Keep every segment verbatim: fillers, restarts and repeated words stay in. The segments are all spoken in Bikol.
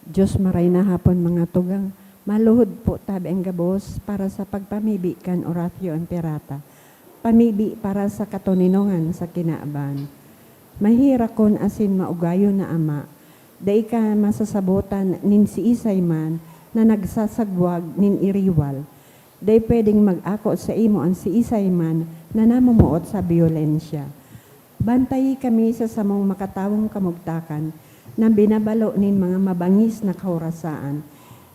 Diyos, maray na hapon, mga tugang. Maluhod po tabi an gabos para sa pagpamibi kan Oratio Imperata. Pamibi para sa katoninongan sa kinaban. Maherakon asin maugayon na Ama, dai ka masasabotan nin siisay man na nagsasagwag nin iriwal. Dai pwedeng mag-ako saimo an siisay man na namumuot sa byolensya. Bantayi kami sa samong makatawong kamugtakan na binabalo nin mga mabangis na kahorasaan,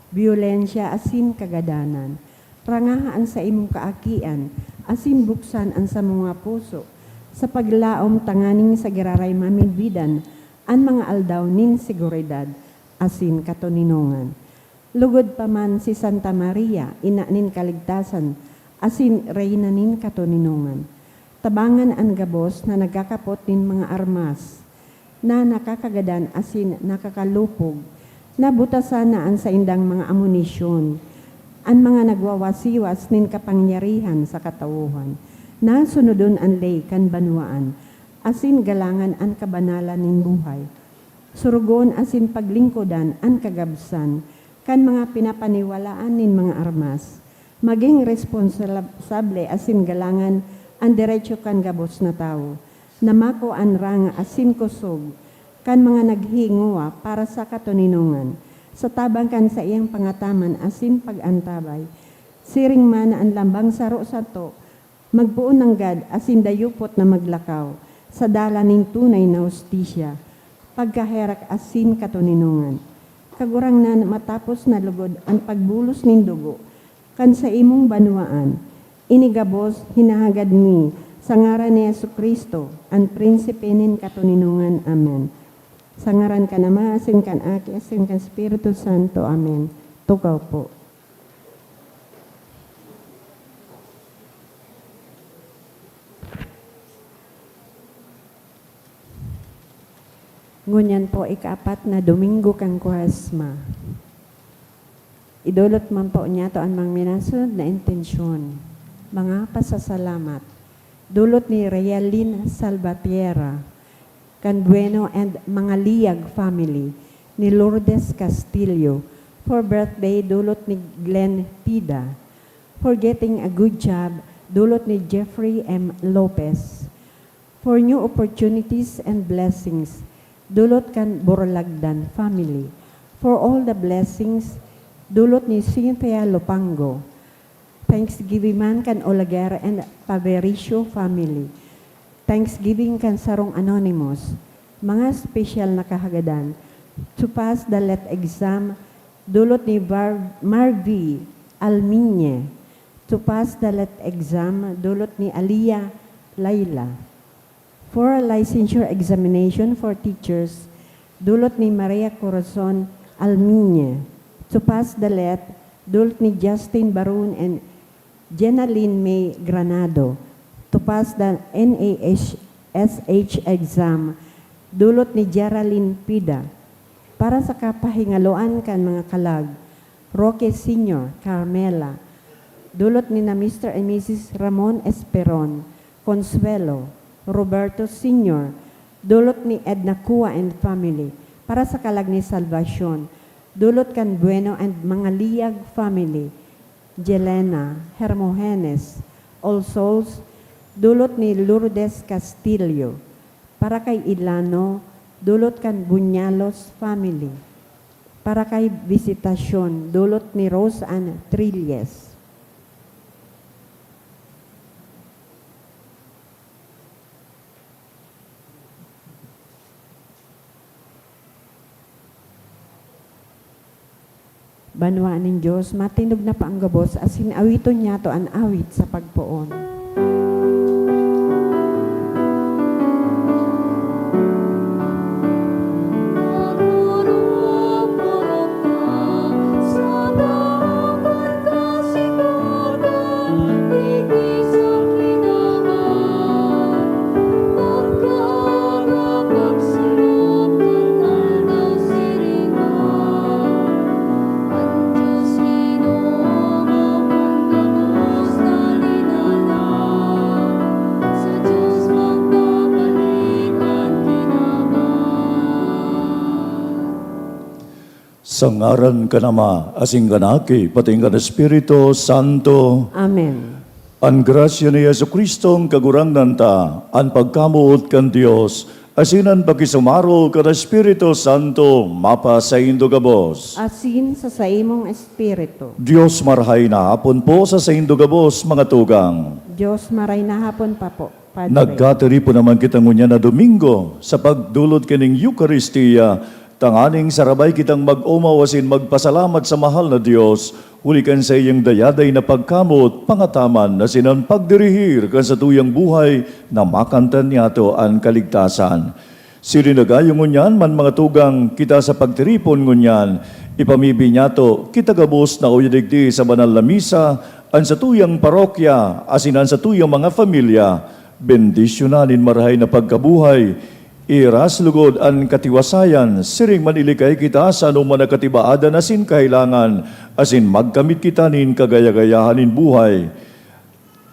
byolensya asin kagadanan. Rangaha an saimong kaakian asin buksan an samong mga puso sa paglaom tanganing sa giraray mamidbidan an mga aldaw nin seguridad asin katoninongan. Lugod pa man si Santa Maria, Ina nin Kaligtasan asin Reyna nin Katoninongan. Tabangan an gabos na nagkakapot nin mga armas na nakakagadan asin nakakalupog. Nabutasan na an saindang mga amunisyon, an mga nagwawasiwas nin kapangyarihan sa katawohan. Nasunodon an ley kan banwaan, asin galangan an kabanalan nin buhay. Surugon asin paglingkodan an kagabsan kan mga pinapaniwalaan nin mga armas. Magin responsable asin galangan an derecho kan gabos na tawo na makua an rang asin kosog kan mga naghingowa para sa katoninongan, sa tabang kan saiyang pangataman asin pag-antabay. Siring man na an lambang saro sato magpoon nanggad asin dayupot na maglakaw sa dalan nin tunay na hustisya, pagkaherak asin katoninongan. Kagurangnan, matapos na lugod an pagbulos nin dugo kan saimong banwaan, ini gabos hinahagad mi sa ngaran ni Jesu-Cristo, an Prinsipe nin Katoninongan. Amen. Sa ngaran kan Ama, asin kan Aki, asin kan Espiritu Santo. Amen. Tukaw po. Ngunyan po, ikaapat na Domingo kan Kuaresma. Idolot man po niyato an mga minasunod na intensyon. Mga pasasalamat. Dulot ni Realin Salvatierra, kan Bueno and Mangaliyag family, ni Lourdes Castillo, for birthday, dulot ni Glenn Pida, for getting a good job, dulot ni Jeffrey M Lopez, for new opportunities and blessings, dulot kan Borlagdan family, for all the blessings, dulot ni Cynthia Lopango, Thanksgiving man kan Olaguer and Pavericio family. Thanksgiving kan sarong anonymous. Mga special na kahagadan. To pass the let exam, dulot ni Var-, Marvi Alminye. To pass the let exam, dulot ni Alia Laila. For licensure examination for teachers, dulot ni Maria Corazon Almiñe. To pass the let, dulot ni Justin Barun and Jenaline May Granado. To pass the N A S H exam, dulot ni Geraldine Pida. Para sa kapahingaloan kan mga kalag, Roque Senior, Carmela, dulot ni na Mister and Missus Ramon Esperon, Consuelo, Roberto Senior, dulot ni Edna Cua and family, para sa kalag ni Salvacion, dulot kan Bueno and Mangaliyag family, Jelena, Hermogenes, All Souls, dulot ni Lourdes Castillo, para kay Ilano, dulot kan Buñalos family. Para kay Visitacion, dulot ni Rose Ann Trilles. Banwa nin Dios, matindog na pa ang gabos, asin awiton niyato an awit sa pagpoon. Sa ngaran kan Ama, asin kan Aki, pati kan Espiritu Santo. Amen. An grasya ni Jesu-Cristong Kagurangnan ta, an pagkamoot kan Dios, asin an pakisumaro kan Espiritu Santo, mapasaindo gabos. Asin sa saimong espiritu. Dios marahay na hapon po sa saindo gabos, mga tugang. Dios marahay na hapon pa po, Padre. Nagkatiripon naman kita ngunyan na Domingo sa pagdolot kaning Eukaristia, tanganing sarabay kitang mag-omaw asin magpasalamat sa mahal na Dios, huli kan saiyang dayaday na pagkamoot, pangataman asin an pagdirihir kan satuyang buhay na makantan niyato an kaligtasan. Siring na gayo ngunyan man, mga tugang, kita sa pagtiripon ngunyan, ipamibi niyato kita gabos na uya digdi sa banal na misa, an satuyang parokya, asin an satuyang mga pamilya. Bendisyonan nin marahay na pagkabuhay, iras lugod an katiwasayan, siring man ilikay kita sa anoman na katibaadan asin kahelangan, asin magkamit kita nin kagaya-gayahan nin buhay.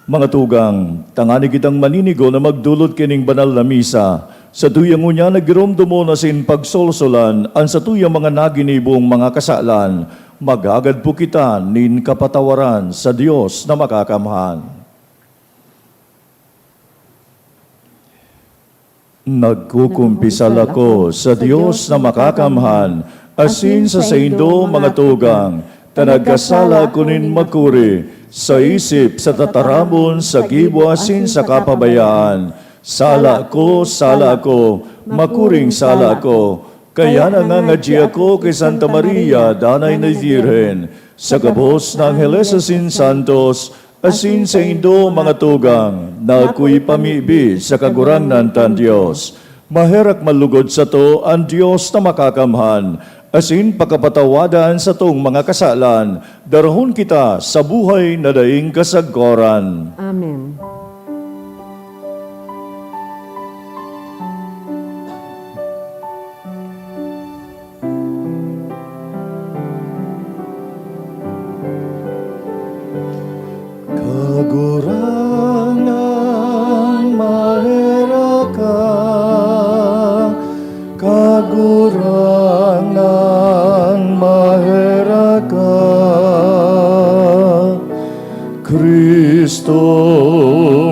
Mga tugang, tangani kitang maninigo na magdolot kining banal na misa. Sa tuyang ngunyan na giromdomon asin pagsolsolan an satuyang mga naginibong mga kasalan, maghagad po kita nin kapatawaran sa Dios na Makakamhan. Nagkukumpisal ako sa Dios na Makakamhan, asin sa saindo, mga tugang, ta nagkasala ako nin makuri, sa isip, sa tataramon, sa gibo, asin sa kapabayaan. Sala ko, sala ko, makuring sala ko. Kaya nangangadyi ako ki Santa Maria, Danay na Birhen, sa gabos na angheles asin santos, asin saindo, mga tugang, na akoy pamibi sa Kagurangnan tang Dios. Maherak man lugod sato an Dios na Makakamhan, asin pakapatawada an satong mga kasalan, darahon kita sa buhay na daing kasagkoran. Amen. Kagurangnan, maherak ka. Kagurangnan, maherak ka. Cristo,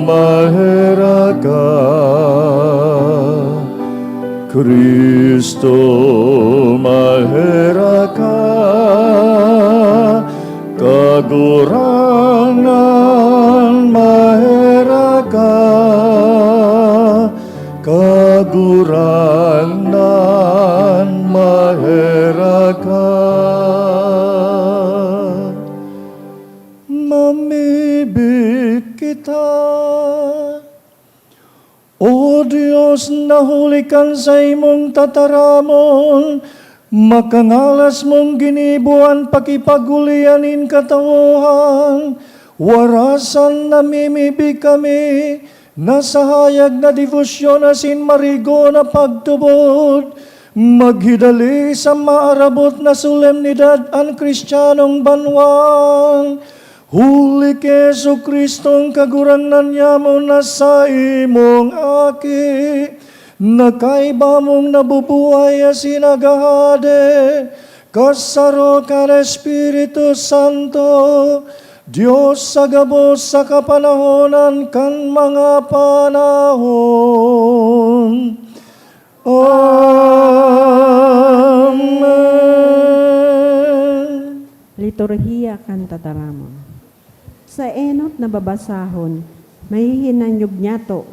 maherak ka. Cristo, maherak ka. Kagurangnan, maherak ka. Kagurangnan, maherak ka. Mamibi kita. O Dios, na huli kan saimong tataramon, makangalas mong ginibo an pakipag-olian nin katawohan, warasan namimibi kami na sa hayag na debosyon asin marigo na pagtubod, maghidali sa maarabot na solemnidad an Cristianong banwaan, huli ki Jesu-Cristong Kagurangnan nyamo na saimong Aki, na kaiba mong nabubuhay asin naghahade, kasaro kan Espiritu Santo, Dios sa gabos sa kapanahonan kan mga panahon. Amen. Liturhiya kan Tataramon. Sa enot na babasahon, mahihinanyog niyato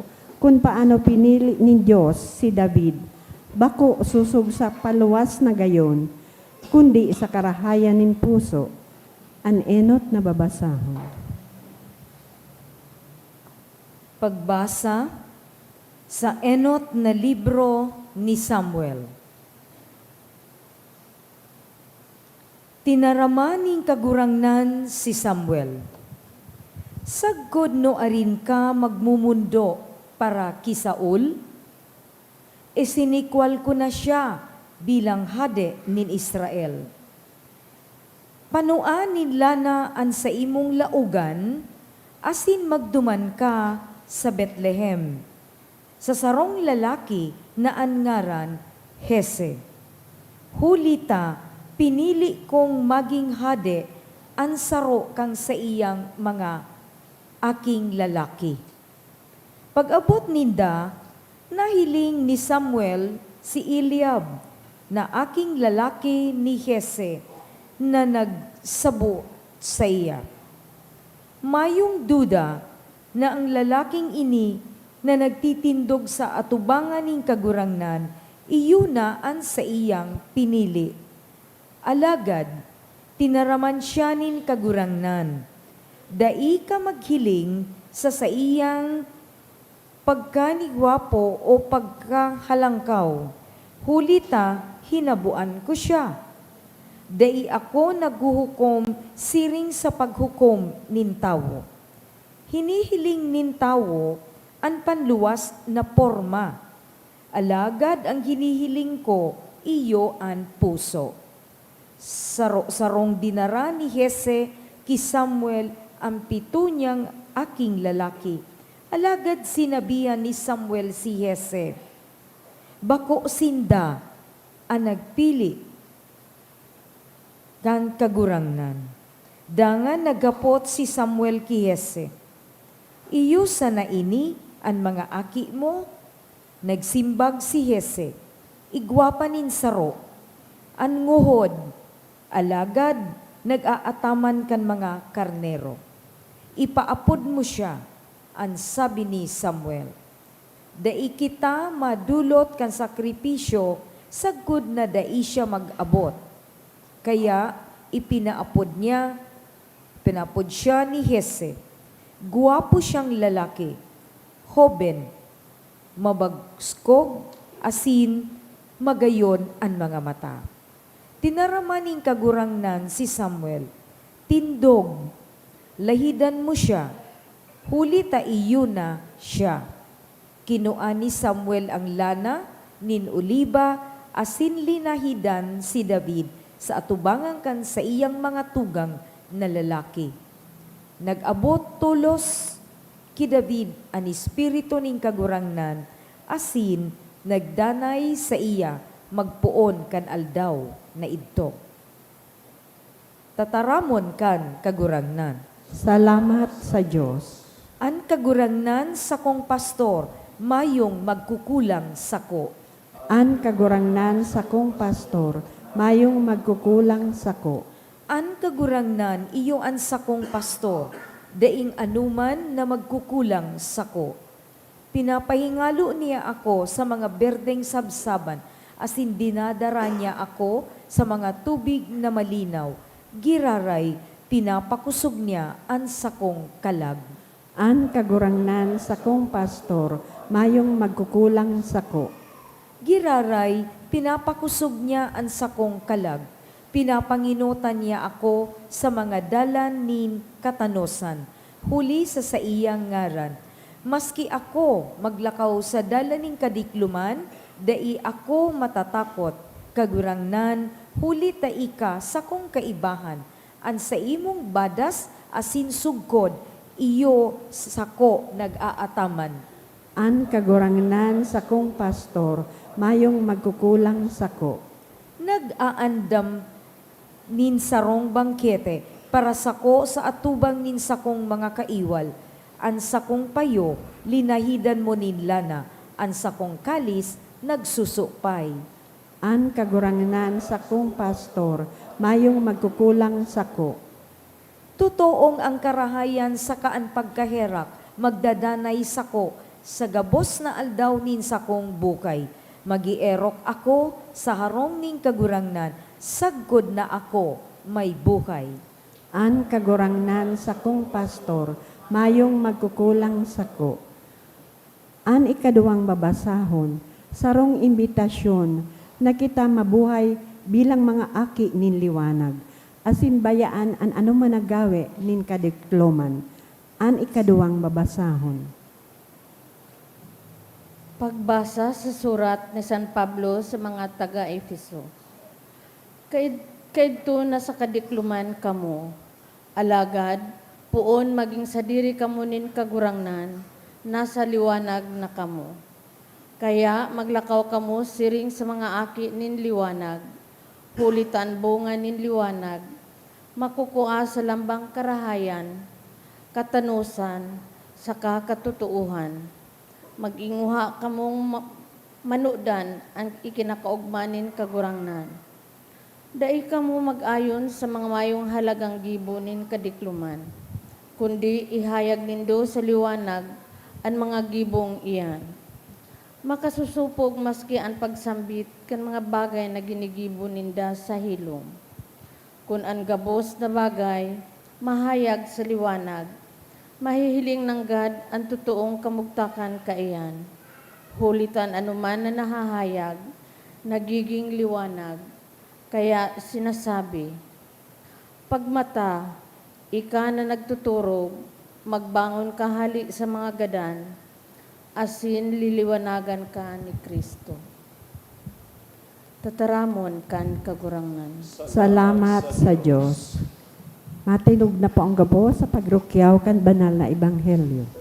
kun paano pinili nin Dios si David, bako sosog sa paluwas na gayon, kundi sa karahayan nin puso. An enot na babasahon. Pagbasa sa enot na libro ni Samuel. Tinaraman nin Kagurangnan si Samuel, "Sagkod nuarin ka magmomondo para ki Saul?" Isinikwal ko na siya bilang hade nin Israel. Panua nin lana an saimong laogan asin magduman ka sa Betlehem, sa sarong lalaki na an ngaran Jese. Huli ta pinili kong maging hade an saro kan saiyang mga aking lalaki." Pag-abot ninda, nahiling ni Samuel si Eliab na aking lalaki ni Jese na nagsabot saiya. Mayong duda na ang lalaking ini na nagtitindog sa atubangan nin Kagurangnan, iyo na an saiyang pinili. Alagad, tinaraman siya nin Kagurangnan, "Dai ka maghiling sa saiyang pagkanigwapo o pagkahalangkaw, huli ta hinaboan ko siya. Dai ako naghuhukom siring sa paghukom nin tawo. Hinihiling nin tawo an panluwas na porma, alagad an hinihiling ko iyo an puso." Saro-sarong dinara ni Jese ki Samuel an pito niyang aking lalaki. Alagad sinabihan ni Samuel si Jese, "Bako sinda an nagpili kan Kagurangnan." Dangan naghapot si Samuel ki Jese, "Iyo sana ini an mga aki mo?" Nagsimbag si Jese, "Igwa pa nin saro, an nguhod, alagad nag-aataman kan mga karnero. Ipaapod mo siya," an sabi ni Samuel. "Dai kita madolot kan sakripisyo sagkod na dai siya mag-abot." Kaya ipinaapod niya, pinaapod siya ni Jese. Gwapo siyang lalaki, hoben, mabagskog, asin magayon an mga mata. Tinaraman nin Kagurangnan si Samuel, "Tindog, lahidan mo siya, huli ta iyo na siya." Kinua ni Samuel ang lana nin oliba asin linahidan si David sa atubangan kan saiyang mga tugang na lalaki. Nag-abot tolos ki David an Espiritu nin Kagurangnan asin nagdanay saiya magpoon kan aldaw na idto. Tataramon kan Kagurangnan. Salamat sa Dios. An Kagurangnan sakong pastor, mayong magkukulang sako. An Kagurangnan sakong pastor, mayong magkukulang sako. An Kagurangnan iyo an sakong pastor, daing anoman na magkukulang sako. Pinapahingalo niya ako sa mga berdeng sabsaban, asin dinadara niya ako sa mga tubig na malinaw. Giraray, pinapakosog niya an sakong kalag. An Kagurangnan sakong pastor, mayong magkukulang sako. Giraray, pinapakosog niya an sakong kalag. Pinapangenotan niya ako sa mga dalan nin katanosan, huli sa saiyang ngaran. Maski ako maglakaw sa dalan nin kadikloman, dai ako matatakot, Kagurangnan, huli ta ika sakong kaibahan. An saimong badas asin sugkod, iyo sako nag-aataman. An Kagurangnan sakong pastor, mayong magkukulang sako. Nag-aandam nin sarong bangkete para sako sa atubang nin sakong mga kaiwal. An sakong payo, linahidan mo nin lana, an sakong kalis, nagsusupay. An Kagurangnan sakong pastor, mayong magkukulang sako. Totoong ang karahayan saka an pagkaherak magdadanay sako sa gabos na aldaw nin sakong bukay. Mag-eerok ako sa harong nin Kagurangnan sagkod na ako may buhay. An Kagurangnan sakong pastor, mayong magkukulang sako. An ikaduwang babasahon, sarong imbitasyon na kita mabuhay bilang mga aki nin liwanag, asin bayaan an anoman na gawe nin kadikloman. An ikaduwang babasahon. Pagbasa sa surat ni San Pablo sa mga taga-Efeso. Kaid-, kaidto na sa kadikloman kamo. Alagad, poon magin sadiri kamo nin Kagurangnan, nasa liwanag na kamo. Kaya maglakaw kamo siring sa mga aki nin liwanag. Huli ta an bunga nin liwanag makukua sa lambang karahayan, katanosan, saka katotoohan. Mag-inguha kamong ma-, manudan an ikinakaogma nin Kagurangnan. Dai kamo mag-ayon sa mga mayong halagang gibo nin kadikloman, kundi ihayag nindo sa liwanag an mga gibong iyan. Makasosopog maski an pagsambit kan mga bagay na ginigibo ninda sa hilom. Kun an gabos na bagay mahayag sa liwanag, mahihiling nanggad an totoong kamugtakan kaiyan. Huli ta an anoman na nahahayag, nagiging liwanag. Kaya sinasabi, "Pagmata, ika na nagtuturog, magbangon ka hali sa mga gadan, asin liliwanagan ka ni Cristo." Tataramon kan Kagurangnan. Salamat sa Dios. Matinog na po ang gabos sa pagrukyaw kan banal na ebanghelyo.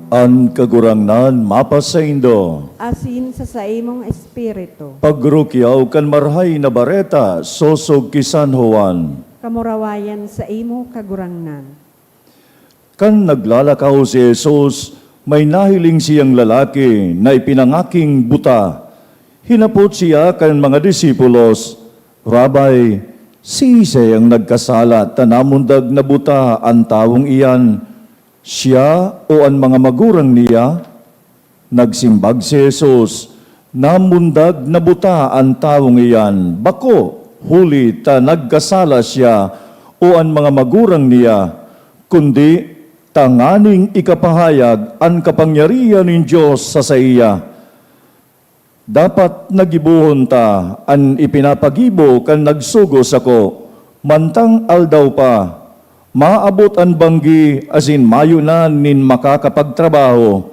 An Kagurangnan mapasaindo. Asin sa saimong espiritu. Pagrukyaw kan Marahay na Bareta sosog ki San Juan. Kamurawayan saimo, Kagurangnan. Kan naglalakaw si Jesus, may nahiling siyang lalaki na ipinangaking buta. Hinapot siya kan mga disipulos, "Rabbi, siisay an nagkasala ta namundag na buta an tawong iyan, siya o an mga magurang niya?" Nagsimbag si Jesus, "Namundag na buta an tawong iyan, bako huli ta nagkasala siya o an mga magurang niya, kundi tanganing ikapahayag an kapangyarihan nin Dios sa saiya. Dapat na gibohon ta an ipinapagibo kan nagsugo sako, mantang aldaw pa. Maabot an banggi asin mayo na nin makakapagtrabaho.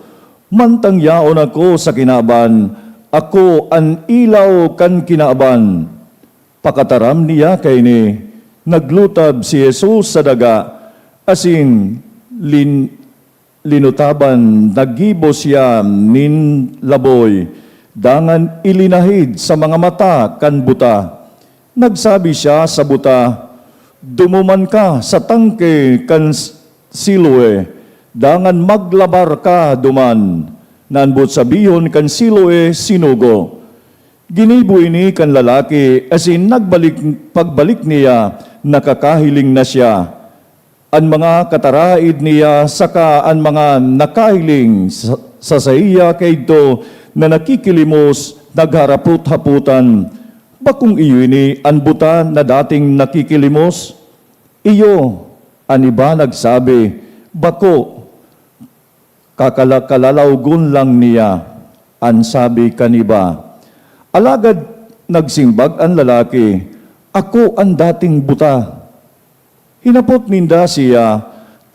Mantang yaon ako sa kinaban, ako an ilaw kan kinaban." Pakataram niya kaini, naglutab si Jesus sa daga, asin lin-, linutaban, naggibo siya nin laboy, dangan ilinahid sa mga mata kan buta. Nagsabi siya sa buta, "Dumuman ka sa tangke kan S-, Siloe, dangan maglabar ka duman." Nanbot sabihon kan Siloe, sinugo. Ginibo ini kan lalaki, asin nagbalik, pagbalik niya, nakakahiling na siya. An mga kataraid niya saka an mga nakahiling sa, sa saiya kaidto na nakikilimos nagharapot-hapotan, "Bakong iyo ini an buta na dating nakikilimos?" "Iyo," an iba nagsabi, "Bako, kakala-, kalalawgon lang niya," an sabi kan iba. Alagad nagsimbag an lalaki, "Ako an dating buta." Hinapot ninda siya,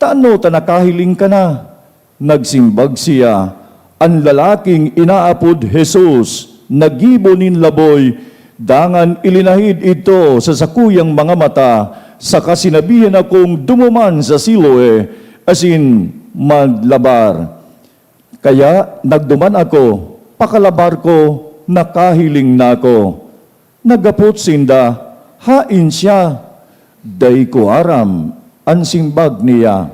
"Tano ta nakahiling ka na?" Nagsimbag siya, "An lalaking inaapod Jesus, naggibo nin laboy, dangan ilinahid idto sa sakuyang mga mata, saka sinabihan akong dumuman sa Siloe, asin maglabar. Kaya nagduman ako, pakalabar ko, nakahiling na ako." Naghapot sinda, "Haen siya?" "Dai ko aram," an simbag niya.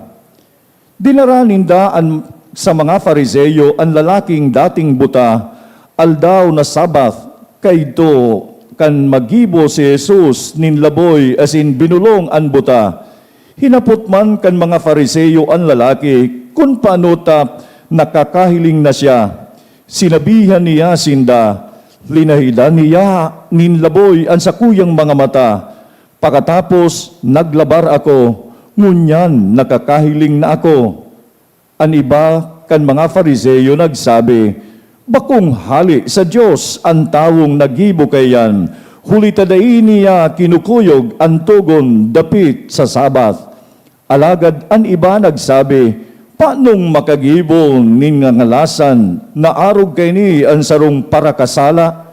Dinara ninda an, sa mga Fariseo an lalaking dating buta. Aldaw na Sabbath, kaidto kan maggibo si Jesus nin laboy asin binolong an buta. Hinapot man kan mga Fariseo an lalaki kun paano ta nakakahiling na siya. Sinabihan niya sinda, "Linahidan niya nin laboy an sakuyang mga mata. Pakatapos, naglabar ako, ngunyan nakakahiling na ako." An iba kan mga Fariseo nagsabi, "Bakong hale sa Dios an tawong naggibo kaiyan, huli ta dai niya kinukuyog an togon dapit sa Sabbath." Alagad an iba nagsabi, "Panong makagibo nin ngangalasan na arog kaini an sarong parakasala?"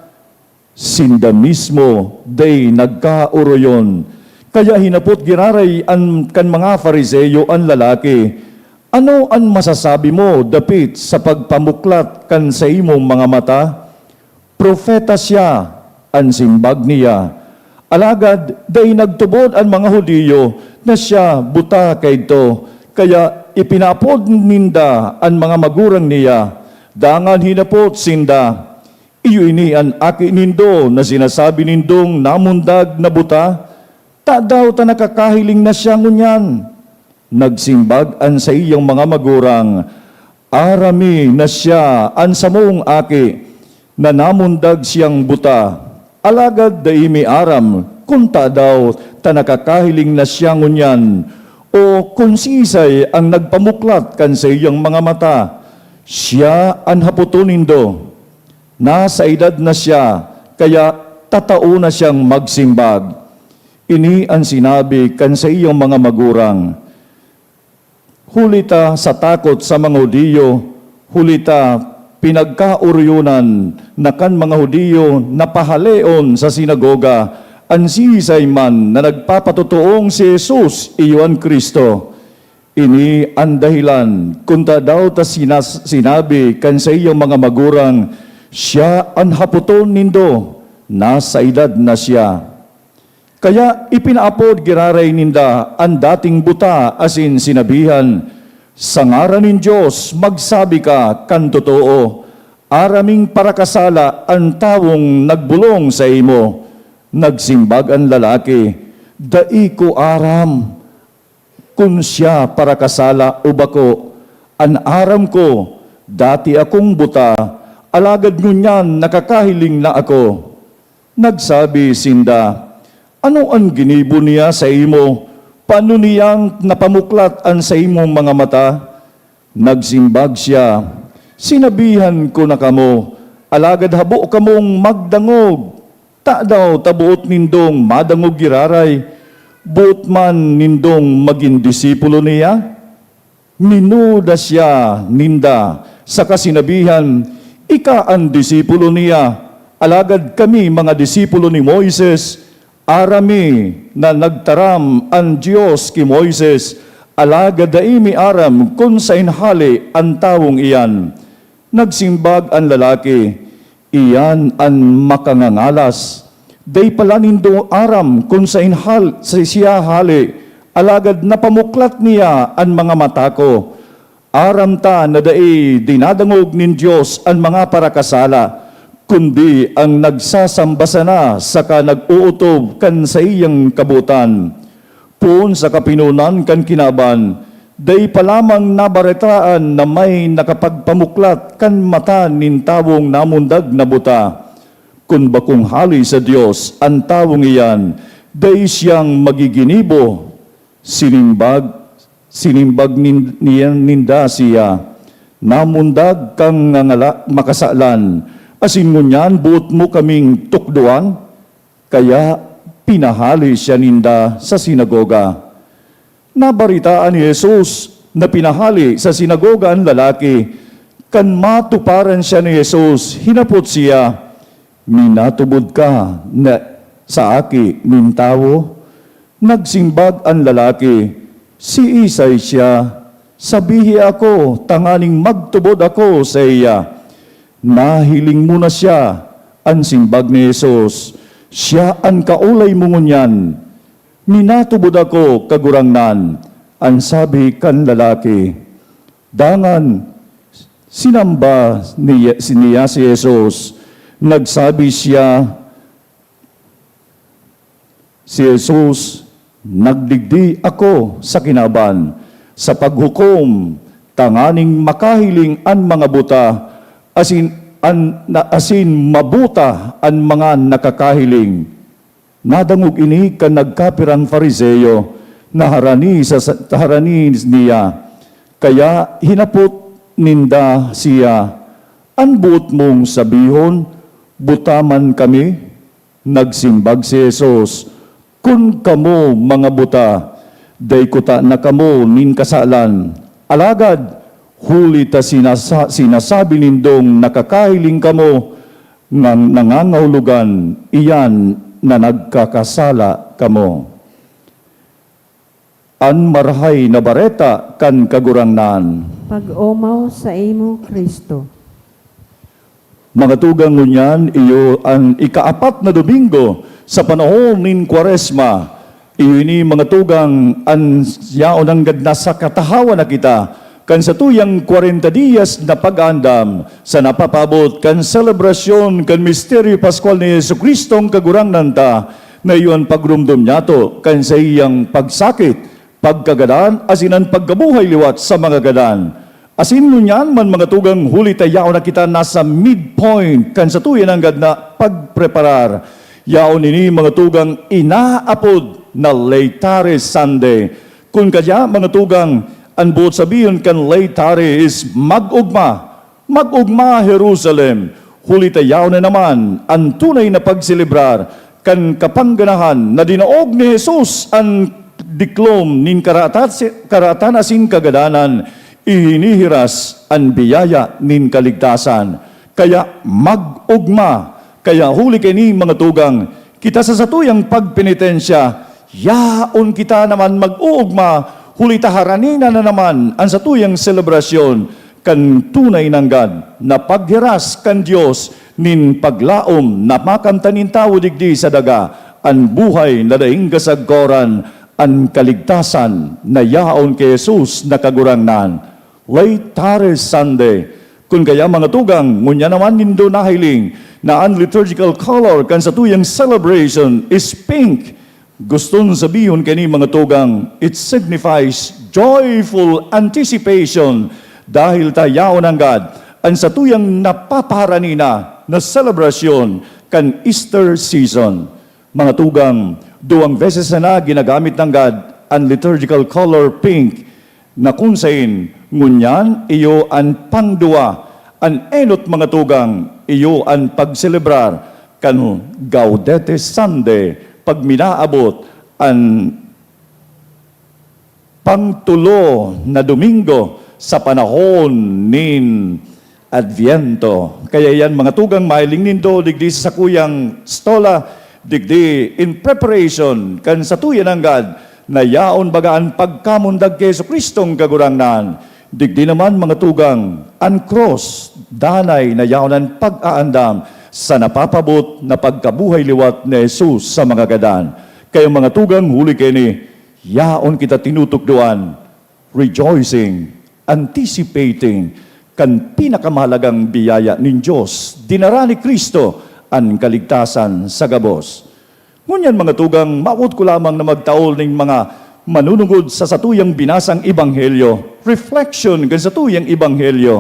Sinda mismo dai nagkaoroyon. Kaya hinapot giraray an, kan mga Fariseo an lalaki, "Ano an masasabi mo dapit sa pagpamuklat kan saimong mga mata?" "Propeta siya," an simbag niya. Alagad dai nagtubod an mga Judio na siya buta kaidto, kaya ipinaapod ninda an mga magurang niya. Dangan hinapot sinda, "Iyo ini an aki nindo na sinasabi nindong namundag na buta? Tadaw ta nakakahiling na siya ngunyan?" Nagsimbag an saiyang mga magurang, "Aram mi na siya an samong aki, na namundag siyang buta. Alagad dai mi aram kun tadaw ta nakakahiling na siya ngunyan o kun siisay ang nagpamuklat kan saiyang mga mata. Siya an hapoton nindo. Nasa edad na siya, kaya tatao na siyang magsimbag." Ini an sinabi kan saiyang mga magurang, huli ta sa takot sa mga Judio, huli ta pinagkaoroyonan na kan mga Judio na pahaleon sa sinagoga an siisay man na nagpapatotoong si Jesus iyo an Cristo. Ini an dahelan kun tadaw ta sinas-, sinabi kan saiyang mga magurang, "Siya an hapoton nindo, nasa edad na siya." Kaya ipinaapod giraray ninda an dating buta asin sinabihan, "Sa ngaran nin Dios, magsabi ka kan totoo. Araming parakasala an tawong nagbolong saimo." Nagsimbag an lalaki, "Dai ko aram kun siya parakasala o bako. An aram ko, dati akong buta, alagad ngunyan nakakahiling na ako." Nagsabi sinda, "Ano an ginibo niya saimo? Paano niyang napamuklat an saimong mga mata?" Nagsimbag siya, "Sinabihan ko na kamo, alagad habo kamong magdangog. Tadaw ta boot nindong madangog giraray? Boot man nindong magin disipulo niya?" Minuda siya ninda, saka sinabihan, "Ika an disipulo niya, alagad kami mga disipulo ni Moises. Aram mi na nagtaram an Dios ki Moises, alagad dai mi aram kun saen hale an tawong iyan." Nagsimbag an lalaki, "Iyan an makangangalas. Dai pala nindo aram kun saen hal-, sa siya hale, alagad napamuklat niya an mga mata ko. Aram ta na dai dinadangog nin Dios an mga parakasala, kundi an nagsasamba sana saka nag-ootob kan saiyang kabotan." Poon sa kapinonan kan kinaban, dai pa lamang nabaretaan na may nakapagpamuklat kan mata nin tawong namundag na buta. Kun bakong hale sa Dios an tawong iyan, dai siyang magiginibo. Sinimbag, sinimbag nin-, niya, ninda siya, "Namundag kang ngangala-, makasalan, asin ngunyan boot mo kaming tukdoan?" Kaya pinahale siya ninda sa sinagoga. Nabaretaan ni Jesus na pinahale sa sinagoga an lalaki. Kan matuparan siya ni Jesus, hinapot siya, "Minatubod ka na sa Aki nin Tawo?" Nagsimbag an lalaki, "Siisay siya? Sabihi ako tanganing magtubod ako saiya." "Nahiling mo na siya," an simbag ni Jesus. "Siya an kaolay mo ngunyan." "Minatubod ako, Kagurangnan," an sabi kan lalaki. Dangan sinamba niya, niya si Jesus. Nagsabi siya, si Jesus, "Nagdigdi ako sa kinaban, sa paghukom, tanganing makahiling an mga buta, asin, an, na, asin mabuta an mga nakakahiling." Nadangog ini kan nagkapirang Fariseo na harani sa, sa harani niya. Kaya hinapot ninda siya, "An boot mong sabihon, buta man kami?" Nagsimbag si Jesus, "Kun kamo mga buta, dai kuta na kamo nin kasalan. Alagad huli ta sinasa-, sinasabi nindong nakakahiling kamo, ngan nangangahulogan iyan na nagkakasala kamo." An Marahay na Bareta kan Kagurangnan. Pag-omaw saimo, Cristo. Mga tugang, ngunyan, iyo an ikaapat na Domingo sa panahon nin Kwaresma. Iyo ini, mga tugang, an yaon nanggad na sa katahawan na kita kan satuyang kwarenta diyas na pag-aandam sa napapaabot kan selebrasyon kan misteryo paskwal ni Jesu-Cristong Kagurangnan ta, na iyo an pagromdom niyato kan saiyang pagsakit, pagkagadan, asin an pagkabuhay liwat sa mga gadan. Asin ngunyan man, mga tugang, huli ta yaon na kita nasa midpoint kan satuya nanggad na pagpreparar. Yaon ini, mga tugang, inaapod na Laetare Sunday. Kun kadya, mga tugang, an boot sabihon kan Laetare is mag-ogma. Mag-ogma, Jerusalem, huli ta yaon na naman an tunay na pagselebrar kan kapangganahan na dinaog ni Jesus an diklom nin karata-, karatan asin kagadanan, ihinihiras an biyaya nin kaligtasan. Kaya mag-ogma. Kaya huli kaini, mga tugang, kita sa satuyang pagpenitensya, yaon kita naman mag-oogma, huli ta harani na, na naman an satuyang selebrasyon kan tunay nanggad na paghiras kan Dios nin paglaom na makamtan nin tawo digdi sa daga an buhay na daing kasagkoran, an kaligtasan na yaon ki Jesus na Kagurangnan. Laetare Sunday. Kun kaya, mga tugang, ngunyan naman nindo nahiling na an liturgical color kan satuyang celebration is pink. Guston sabihon kaini, mga tugang, it signifies joyful anticipation, dahil ta yaon nanggad an satuyang napapaharani na, na selebrasyon kan Easter season. Mga tugang, duwang beses sana ginagamit nanggad an liturgical color pink, na kun saen ngunyan iyo an pangduwa, an enot, mga tugang, iyo an pagselebrar kan Gaudete Sunday, pag minaabot an pangtulo na Domingo sa panahon nin Adviento. Kaya yan, mga tugang, mahiling nindo digdi sa sakuyang stola, digdi in preparation kan satuya nanggad na yaon baga an pagkamundag ki Jesu-Cristong Kagurangnan. Digdi naman, mga tugang, an krus, danay na yaon an pag-aandam sa napapabot na pagkabuhay liwat ni Jesus sa mga gadan. Kaya, mga tugang, huli kaini, yaon kita tinutukdoan, rejoicing, anticipating kan pinakamahalagang biyaya nin Dios, dinara ni Cristo an kaligtasan sa gabos. Ngunyan, mga tugang, mawot ko lamang na magtaol nin mga manunungod sa satuyang binasang ebanghelyo, reflection kan satuyang ebanghelyo.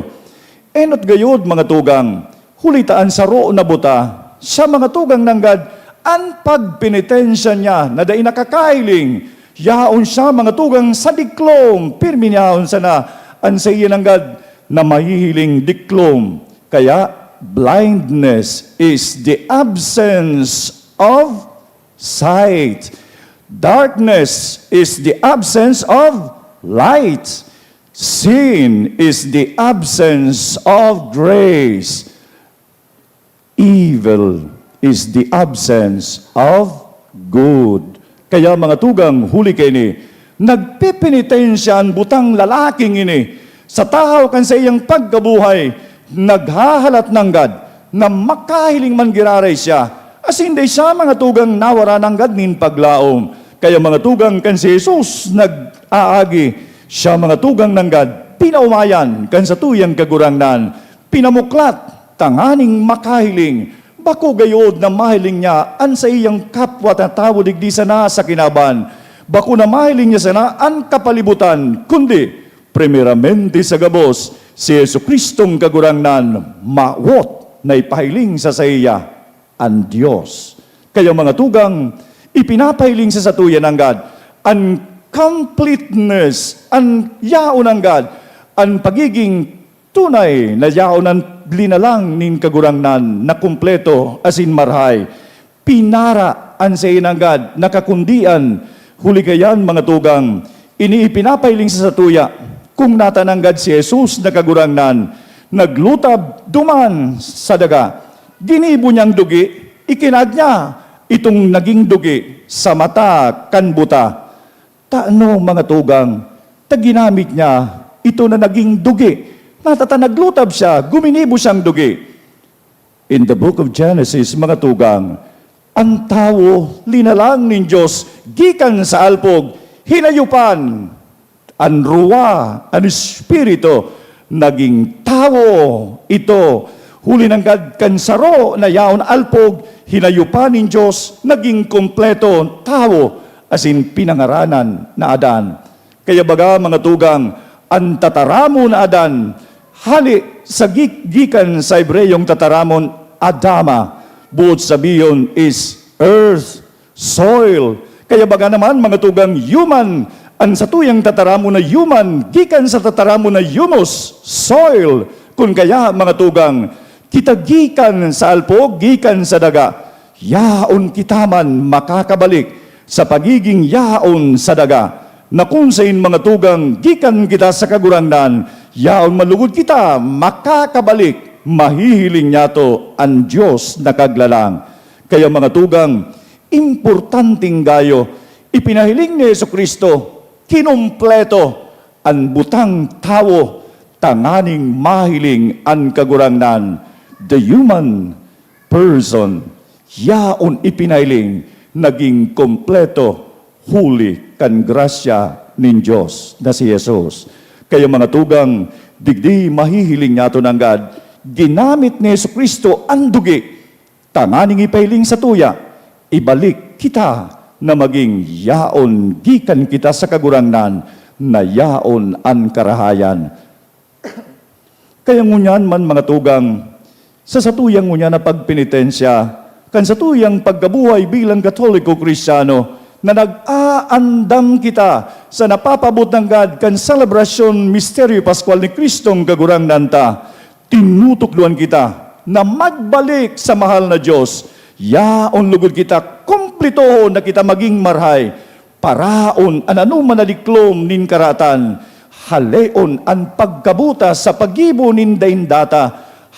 Enot gayod, mga tugang, huli ta an saro na buta, siya, mga tugang, nanggad an pagpenitensya niya na dai nakakahiling. Yaon siya, mga tugang, sa diklom, pirmi niya yaon sana an saiya nanggad na mahihiling diklom. Kaya, blindness is the absence of sight. Darkness is the absence of light. Sin is the absence of grace. Evil is the absence of good. Kaya, mga tugang, huli kaini, nagpepenitensya an butang lalaking ini sa tahaw kan saiyang pagkabuhay, naghahalat nanggad na makahiling man giraray siya, asin dai siya, mga tugang, nawara nanggad nin paglaom. Kaya, mga tugang, kan si Jesus nag-aagi, siya, mga tugang, nanggad pinaomayan kan satuyang Kagurangnan, pinamuklat tanganing makahiling. Bako gayod na mahiling niya an saiyang kapwa na tawo digdi sana sa kinaban. Bako na mahiling niya sana an kapalibutan, kundi primeramente sa gabos, si Jesu-Cristong Kagurangnan, mawot na ipahiling sa saiya an Dios. Kaya, mga tugang, ipinapahiling sa satuya nanggad an completeness, an yaon nanggad, an pagiging Tunay na yaon an linalang nin Kagurangnan na kumpleto asin marahay. Pinara an saiyang nanggad na kakundian. Huli kaiyan, mga tugang, ini ipinapahiling sa satuya, kung natananggad si Jesus na Kagurangnan, naglutab duman sa daga, ginibo niyang dugi, ikinad niya itong naging dugi sa mata kan buta. Tano, mga tugang, ta ginamit niya ito na naging dugi, na ta naglutab siya, guminibo siyang dugi. In the book of Genesis, mga tugang, an tawo linalang nin Dios gikan sa alpog, hinayopan, an Ruwa, an Espiritu, naging tawo ito. Huli nanggad kan saro na yaon alpog, hinayopan nin Dios, naging kompleto, tawo, asin pinangaranan na Adan. Kaya baga, mga tugang, an tataramon na Adan, hale sa gi-, gikan sa Hebreyong tataramon, Adama, boot sabihon is earth, soil. Kaya baga naman, mga tugang, human, an satuyang tataramon na human, gikan sa tataramon na humus, soil. Kun kaya, mga tugang, kita gikan sa alpog, gikan sa daga, yaon kita man makakabalik sa pagiging yaon sa daga, na kun sain, mga tugang, gikan kita sa Kagurangnan, yaon man lugod kita makakabalik, mahihiling niyato an Dios na Kaglalang. Kaya, mga tugang, importanteng gayo, ipinahiling ni Jesu-Cristo, kinumpleto an butang tawo tanganing mahiling an Kagurangnan, the human person, yaon ipinahiling, naging kompleto huli kan grasya nin Dios na si Jesus. Kaya, mga tugang, digdi mahihiling niyato nanggad, ginamit ni Jesu-Cristo an dugi tanganing ipahiling satuya, ibalik kita na magin yaon gikan kita sa Kagurangnan, na yaon an karahayan. Kaya ngunyan man, mga tugang, sa satuyang ngunyan na pagpenitensya, kan satuyang pagkabuhay bilang Katoliko Kristiyano, na nag-aandam kita sa napapaabot nanggad kan selebrasyon misteryo paskwal ni Kristong Kagurangnan ta, tinutukdoan kita na magbalik sa mahal na Dios. Yaon lugod kita kumpletohon na kita magin marahay, paraon an anoman na diklom nin karatan, haleon an pagkabuta sa paggibo nin daing data,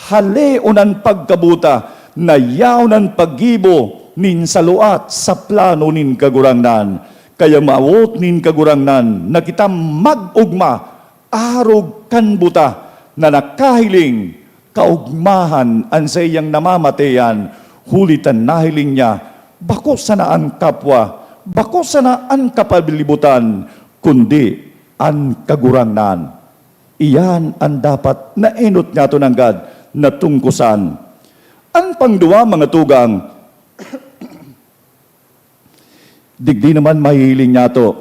haleon an pagkabuta na yaon an paggibo nin saluat sa plano nin Kagurangnan. Kaya mawot nin Kagurangnan na kita mag-ogma arog kan buta na nakahiling, kaogmahan an saiyang namamatean, huli ta nahiling niya, bako sana an kapwa, bako sana an kapalibutan, kundi an Kagurangnan. Iyan an dapat na enot niyato nanggad na tungkosan. An pangduwa, mga tugang, digdi naman mahihiling niyato.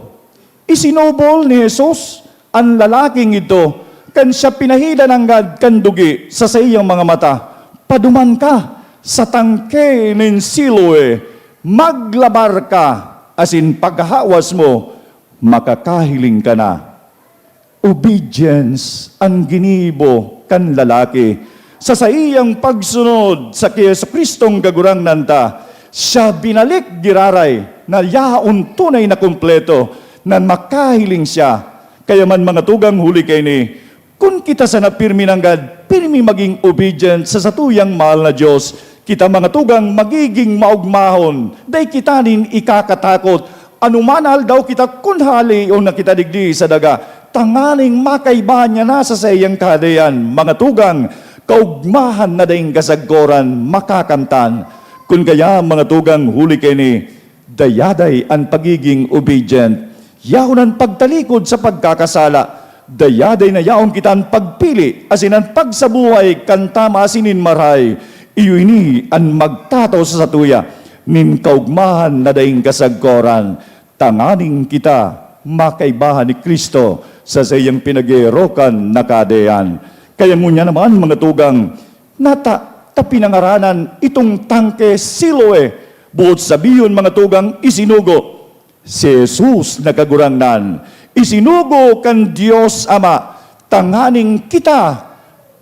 Isinubol ni Jesus an lalaking idto, kan siya pinahida nanggad kan dugi sa saiyang mga mata, "Paduman ka sa tangke nin Siloe, maglabar ka, asin paghahawas mo, makakahiling ka na." Obedience an ginibo kan lalaki. Sa saiyang pagsunod sa ki Jesu-Cristong Kagurangnan ta, siya binalik giraray na yaon tunay na kumpleto, na makahiling siya. Kaya man, mga tugang, huli kaini, kun kita sana pirmi nanggad, pirmi magin obedient sa satuyang mahal na Dios, kita, mga tugang, magigin maogmahon, dai kita nin ikakatakot, anoman na aldaw kita kun haleon na kita digdi sa daga, tanganing makaiba niya na sa saiyang kahadean, mga tugang, kaogmahan na daing kasagkoran makakamtan. Kun kaya, mga tugang, huli kaini, dayaday an pagigin obedient, yaon an pagtalikod sa pagkakasala, dayaday na yaon kita an pagpili asin an pagsabuhay kan tama asin nin marahay. Iyo ini an magtatao sa satuya nin kaogmahan na daing kasagkoran, tanganing kita makaibahan ni Cristo sa saiyang pinag-eerokan na kahadean. Kaya ngunyan naman, mga tugang, nata ta pinangaranan itong tangke Siloe, boot sabihon, mga tugang, isinugo. Si Jesus na Kagurangnan, isinugo kan Dios Ama, tanganing kita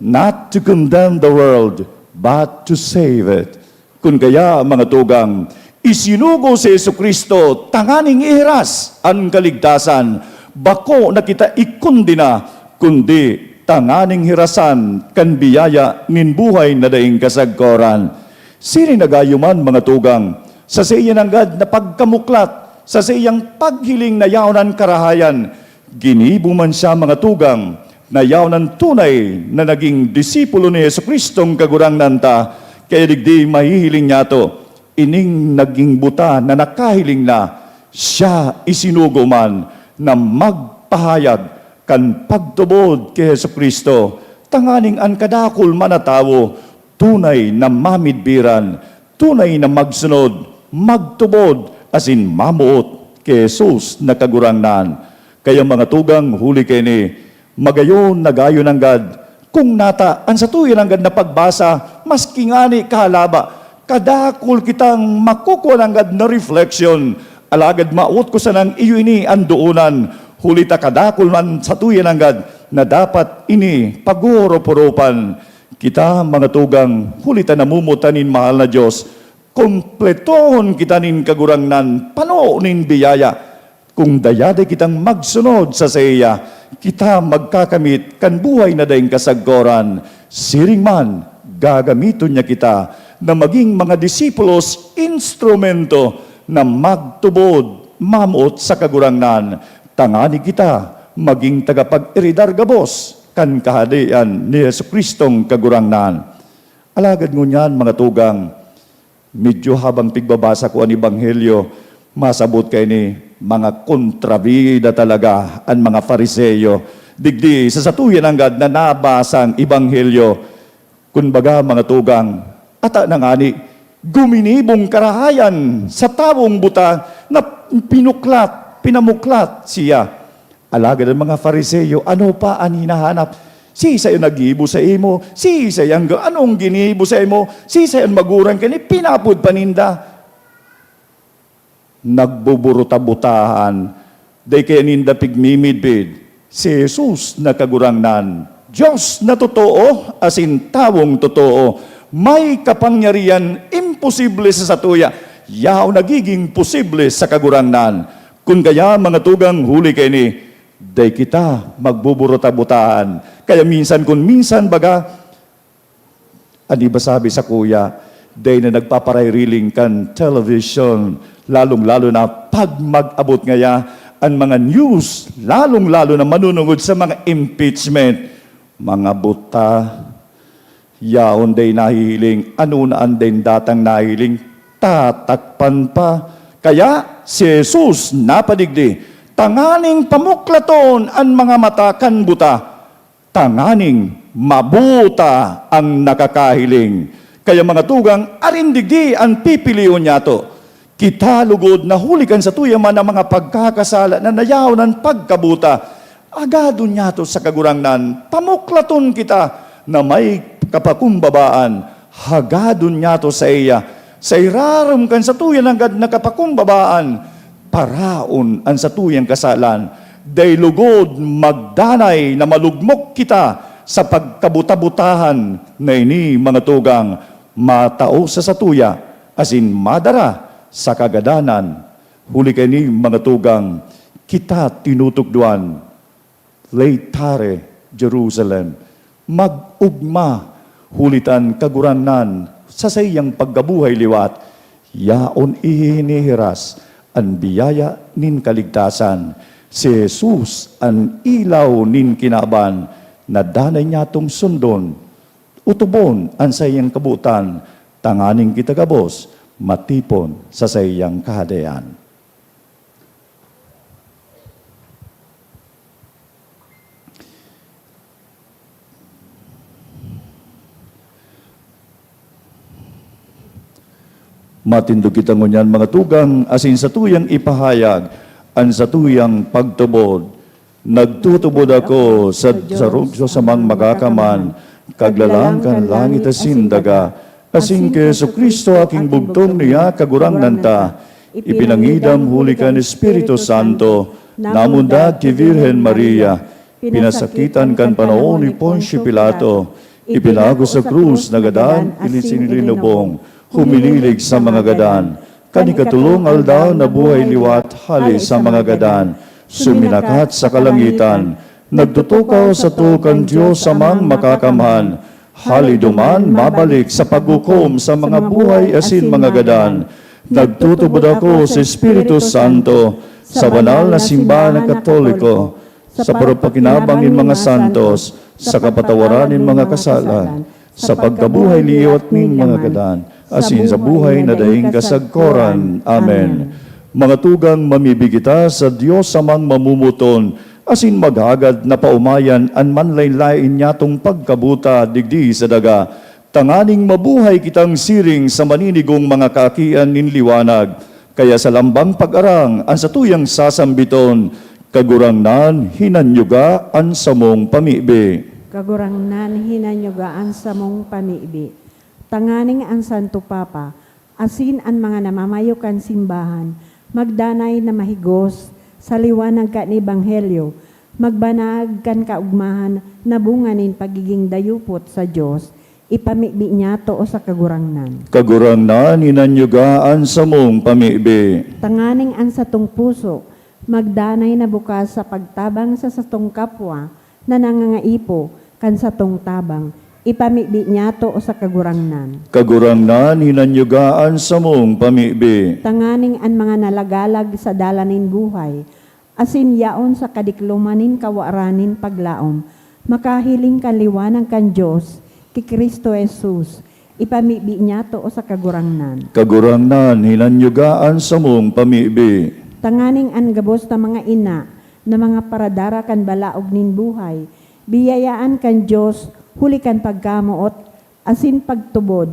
Not to condemn the world, but to save it. Kun kaya, mga tugang, isinugo si Jesu-Cristo tanganing ihiras an kaligtasan. Bako na kita ikondena, kundi tanganing hirasan kan biyaya nin buhay na daing kasagkoran. Siring na gayo man, mga tugang, sa saiya nanggad na pagkamuklat, sa saiyang paghiling na yaon an karahayan, ginibo man siya, mga tugang, na yaon an tunay na naging disipulo ni Jesu-Cristong Kagurangnan ta. Kaya digdi mahihiling niyato, ining naging buta na nakahiling na, siya isinugo man na magpahayag kan pagtubod ki Jesu-Cristo, tanganing an kadakul man na tawo tunay na mamidbiran, tunay na magsunod, magtubod, asin mamoot ki Jesus na Kagurangnan. Kaya, mga tugang, huli kaini, magayon na gayo nanggad, kun nata an satuya nanggad na pagbasa, maski ngani kahalaba, kadakul kitang makukua nanggad na reflection. Alagad mawot ko sanang iyo ini an doonan, huli ta kadakul man satuya nanggad na dapat ini paghurup-hurupan. Kita, mga tugang, huli ta namomotan nin mahal na Dios, kompletohon kita nin Kagurangnan, pano nin biyaya. Kun dayaday kitang magsunod sa saiya, kita magkakamit kan buhay na daing kasagkoran. Siring man, gagamiton niya kita na magin mga disipulos, instrumento na magtubod, mamoot sa Kagurangnan, tangani kita magin tagapag-eredar gabos kan Kahadean ni Jesu-Cristong Kagurangnan. Alagad ngunyan, mga tugang, medyo habang pigbabasa ko an Ebanghelyo, masabot kaini, mga kontrabida talaga an mga Fariseo. Digdi, sa satuya nanggad na nabasa an Ebanghelyo, kun baga, mga tugang, ata na ngani, guminibong karahayan sa tawong buta na pinuklat, pinamuklat siya. Alagad an mga Fariseo, ano pa an hinahanap? Siisay an naggibo saimo? Siisay an ga-, anong ginibo saimo? Siisay an magurang kaini? Pinapod pa ninda. Nagbuburuta-butahan. Dai kaya ninda pigmimidbid si Jesus na Kagurangnan, Dios na totoo asin tawong totoo. May kapangyarihan imposible sa satuya, yaon nagiging posible sa Kagurangnan. Kun kaya, mga tugang, huli kaini, dai kita magbuburuta-butahan. Kaya minsan, kun minsan, baga, an iba sabi sakuya, dai na nagpapaririling kan television, lalong-lalo na pag mag-abot ngaya an mga news, lalong-lalo na manunungod sa mga impeachment. Mga buta, yaon dai nahihiling, ano na an dai datang nahihiling, tatakpan pa. Kaya si Jesus napadigdi tanganing pamuklaton an mga mata kan buta, tanganing mabuta ang nakakahiling. Kaya, mga tugang, arin digdi an pipilion niyato. Kita lugod na huli kan satuya man na mga pagkakasala na nayaon an pagkabuta, agadon niyato sa Kagurangnan, pamuklaton kita na may kapakumbabaan, hagadon niyato saiya, sa irarom kan satuya nanggad na kapakumbabaan, paraon an satuyang kasalan. Dai lugod magdanay na malugmok kita sa pagkabuta-butahan na ini, mga tugang, matao sa satuya asin madara sa kagadanan. Huli kaini, mga tugang, kita tinutukdoan, Laetare, Jerusalem, mag-ogma, huli ta an Kagurangnan sa saiyang pagkabuhay liwat, yaon ihinihiras an biyaya nin kaligtasan. Si Jesus an ilaw nin kinaban na danay niyatong sundon, otobon an saiyang kabotan, tanganing kita gabos matipon sa saiyang Kahadean. Matindog kita ngunyan, mga tugang, asin satuyang ipahayag an satuyang pagtubod. Nagtutubod ako sa, sa rugso sa mga magakaman, kaglalang kan langit asin daga, asin ki Jesu-Cristo, aking bugtong niya, Kagurangnan ta, ipinangidam huli kan Espiritu Santo, namundag ki Virgen Maria, pinasakitan kan panahon ni Poncio Pilato, Ipinago sa krus na gadan, ilinubong, huminilig sa mga gadan. Kan ikatulong aldaw nabuhay liwat hale sa mga gadan. Suminakat sa kalangitan, nagtutukaw sa tukan Dios Amang Makakamhan. Hale duman mabalik sa paghukom sa mga buhay asin mga gadan. Nagtutubod ako sa Espiritu Santo, sa banal na simbahan na Katoliko, sa pagpakinabang nin mga santos, sa kapatawaran nin mga kasalan, sa pagkabuhay liwat nin mga gadan, asin sa buhay na daing kasagkoran. Amen. Mga tugang, mamibi kita sa Dios Amang mamumuton, asin maghagad na paomayan an manlaen-laen nyatong pagkabuta digdi sa daga, tanganing mabuhay kitang siring sa maninigong mga kaakian nin liwanag. Kaya sa lambang pag-arang an satuyang sasambiton, Kagurangnan, hinanyuga an samong pamibi. Kagurangnan, hinanyuga an samong pamibi. Tanganing an Santo Papa, asin an mga namamayo kan simbahan, magdanay na mahigos sa liwanag kan ebanghelyo, magbanag kan kaogmahan na bunga nin pagiging dayupot sa Dios, ipamibi niyato sa Kagurangnan. Kagurangnan, hinanyuga an samong pamibi. Tanganing an satong puso magdanay na bukas sa pagtabang sa satong kapwa na nangangaipo kan satong tabang, ipamibi niyato sa Kagurangnan. Kagurangnan, hinanyuga an samong pamibi. Tanganing an mga nalagalag sa dalan nin buhay, asin yaon sa kadikloman nin kawaran nin paglaom, makahiling kan liwanag kan Dios ki Cristo Jesus, ipamibi niyato sa Kagurangnan. Kagurangnan, hinanyuga an samong pamibi. Tanganing an gabos na mga ina na mga paradara kan balaog nin buhay, biyayaan kan Dios huli kan pagkamoot asin pagtubod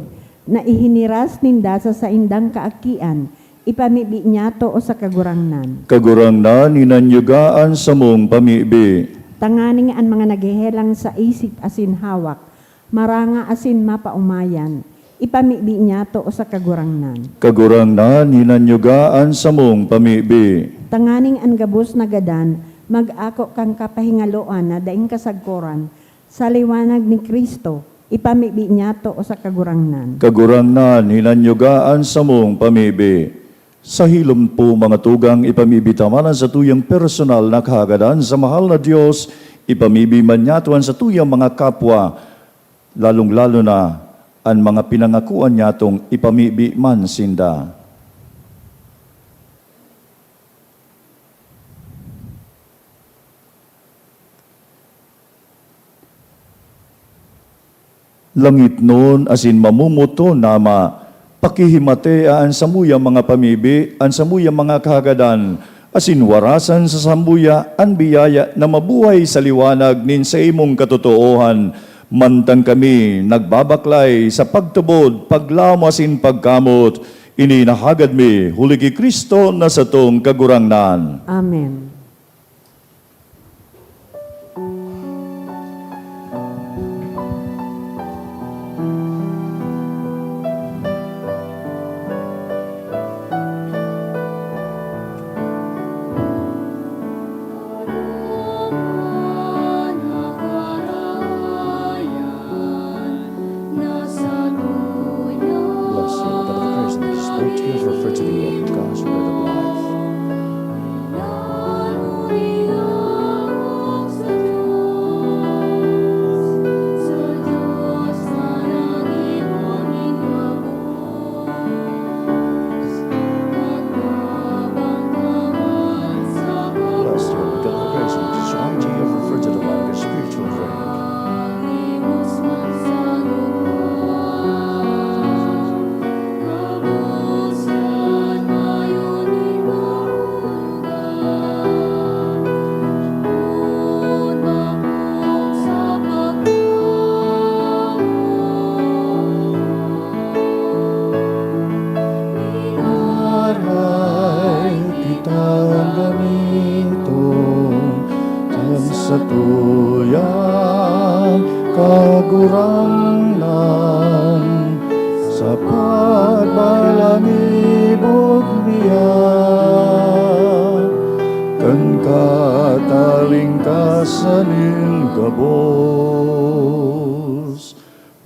na ihiniras ninda sa saindang kaakian, ipamibi niyato sa Kagurangnan. Kagurangnan, hinanyuga an samong pamibi. Tanganing an mga naghehelang sa isip asin hawak, maranga asin mapaomayan, ipamibi niyato sa Kagurangnan. Kagurangnan, hinanyuga an samong pamibi. Tanganing an gabos na gadan mag-ako kan kapahingaloan na daing kasagkoran, sa liwanag ni Cristo, ipamibi niyato sa Kagurangnan. Kagurangnan, hinanyuga an samong pamibi. Sa hilom po, mga tugang, ipamibi ta man an satuyang personal na kahagadan sa mahal na Dios, ipamibi man niyato an satuyang mga kapwa, lalong-lalo na an mga pinangakoan niyatong ipamibi man sinda. Langitnon asin mamomoton na Ama, pakihimatea an samuyang mga pamibi, an samuyang mga kahagadan, asin warasan sa sambuya an biyaya na mabuhay sa liwanag nin saimong katotoohan. Mantang kami nagbabaklay sa pagtubod, paglaom asin pagkamot, ini inahagad mi huli ki Cristo na satong Kagurangnan. Amen. Bless you, God of the presence, spoke to you, referred to the word of God, the bread of life. Bless you, God of the presence, just wine to you, referred to the wine, the spiritual drink. Aray kitang gamiton kan satuyang Kagurangnan, sa pagbalangibog niya kan katalingkasan nin gabos.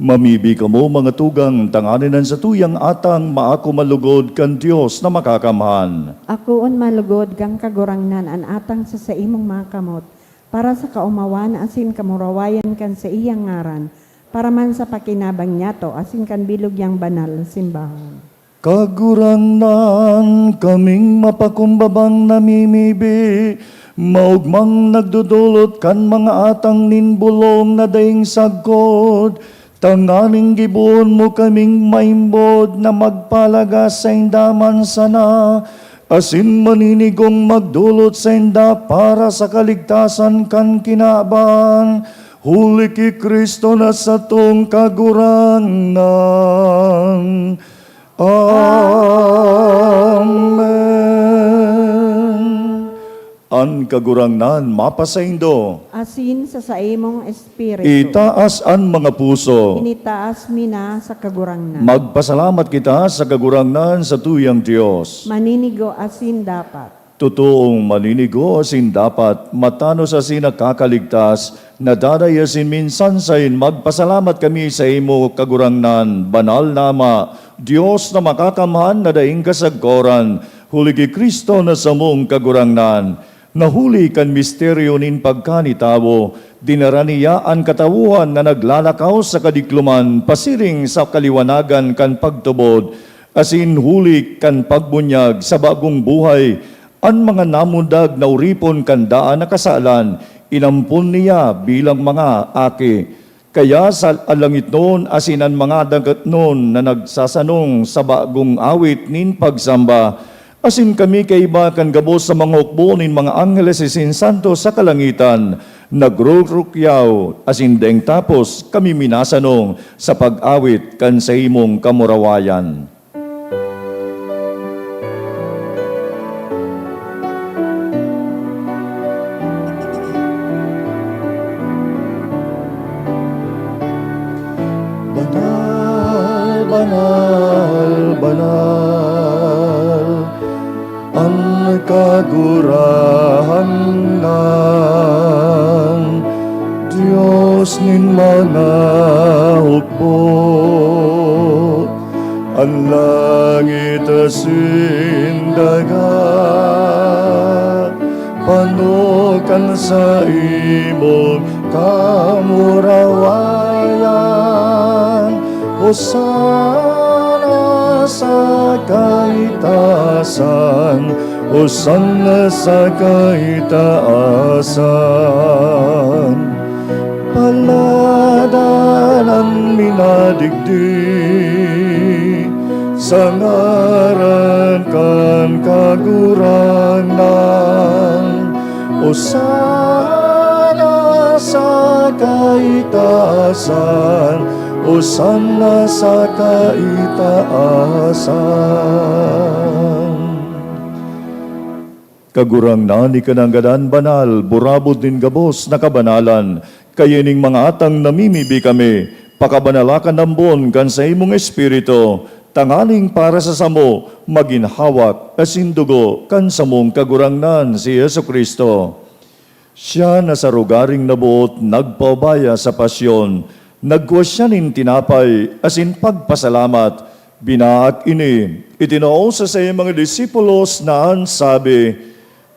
Mamibi kamo, mga tugang, tanganing an satuyang atang maako malugod kan Dios na Makakamhan. Akoon malugod kan Kagurangnan an atang sa saimong mga kamot, para sa kaomawan asin kamurawayan kan saiyang ngaran, para man sa pakinabang niyato asin kan bilog niyang banal na simbahan. Kagurangnan, kaming mapakumbabang namimibi, maogmang nagdodolot kan mga atang nin bolong na daing sagkod, tanganing gibohon mo kaming maimbod na magpalaga sainda man sana, asin maninigong magdolot sainda para sa kaligtasan kan kinaban, huli ki Cristo na satong Kagurangnan. Amen. An Kagurangnan mapasaindo. Asin sa saimong espiritu. Itaas an mga puso. Initaas mi na sa Kagurangnan. Magpasalamat kita sa Kagurangnan, satuyang Dios. Maninigo asin dapat. Totoong maninigo asin dapat, matanos asin nakakaligtas, na daday asin minsan sain magpasalamat kami saimo, Kagurangnan, banal na Ama, Dios na makakamhan na daing kasagkoran, huli ki Cristo na samong Kagurangnan. Na huli kan misteryo nin pagkanitawo, dinara niya an katawohan na naglalakaw sa kadikloman pasiring sa kaliwanagan kan pagtubod, asin huli kan pagbunyag sa bagong buhay, an mga namundag na oripon kan daan na kasalan, inampon niya bilang mga aki. Kaya sa alangitnon asin an mga dagitnon na nagsasanong sa bagong awit nin pagsamba, asin kami kaiba kan gabos sa mga hukbo nin mga angheles asin santos sa kalangitan, nagrurukyaw, asin daing tapos kami minasanong sa pag-awit kan saimong kamurawayan. Banal, banal, banal, an Kagurangnan, Dios nin mga hukbo. An langit asin daga, pano kan saimong kamurawayan. Hosana sa kaitaasan, Hosana sa kaitaasan. Palad an minadigdi sa ngaran kan Kagurangnan. Hosana sa kaitaasan, Hosana sa kaitaasan. Kagurangnan, ika na an gadan banal, burabod nin gabos na kabanalan. Kaya ining mga atang namimibi kami, pakabanala kan ambon kan saimong Espiritu, tanganing para sa samo magin hawak asin dugo kan samong Kagurangnan, si Jesu-Cristo. Siya na sa rogaring naboot nagpaubaya sa pasyon, nagkua siya nin tinapay asin pagpasalamat, binaak ini, itinao sa saiyang mga disipulos na an sabi,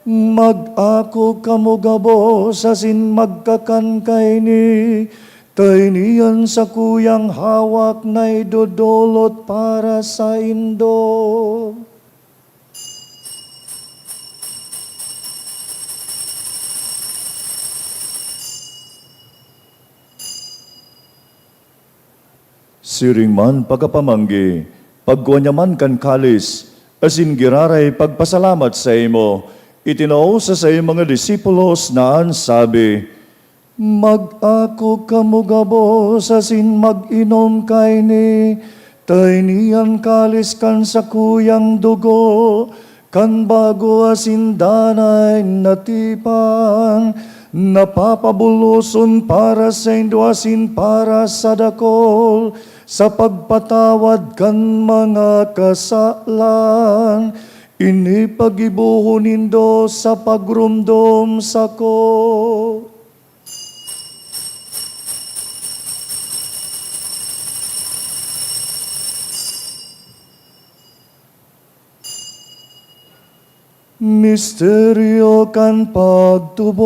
"Mag-ako kamo gabos asin magkakan kaini, ta ini an sakuyang hawak na idodolot para saindo." Siring man pakapamanggi, pagkua niya man kan kalis, asin giraray pagpasalamat saimo, itinao sa saiyang mga disipulos na an sabi, "Mag-ako kamo gabos asin mag-inom kaini, ta ini an kalis kan sakuyang dugo, kan bago asin danay na tipan, na papabuloson para saindo asin para sa dakul, sa pagpatawad kan mga kasalan. Ini paggibohon nindo sa pagromdom sako." Misteryo kan pagtubod.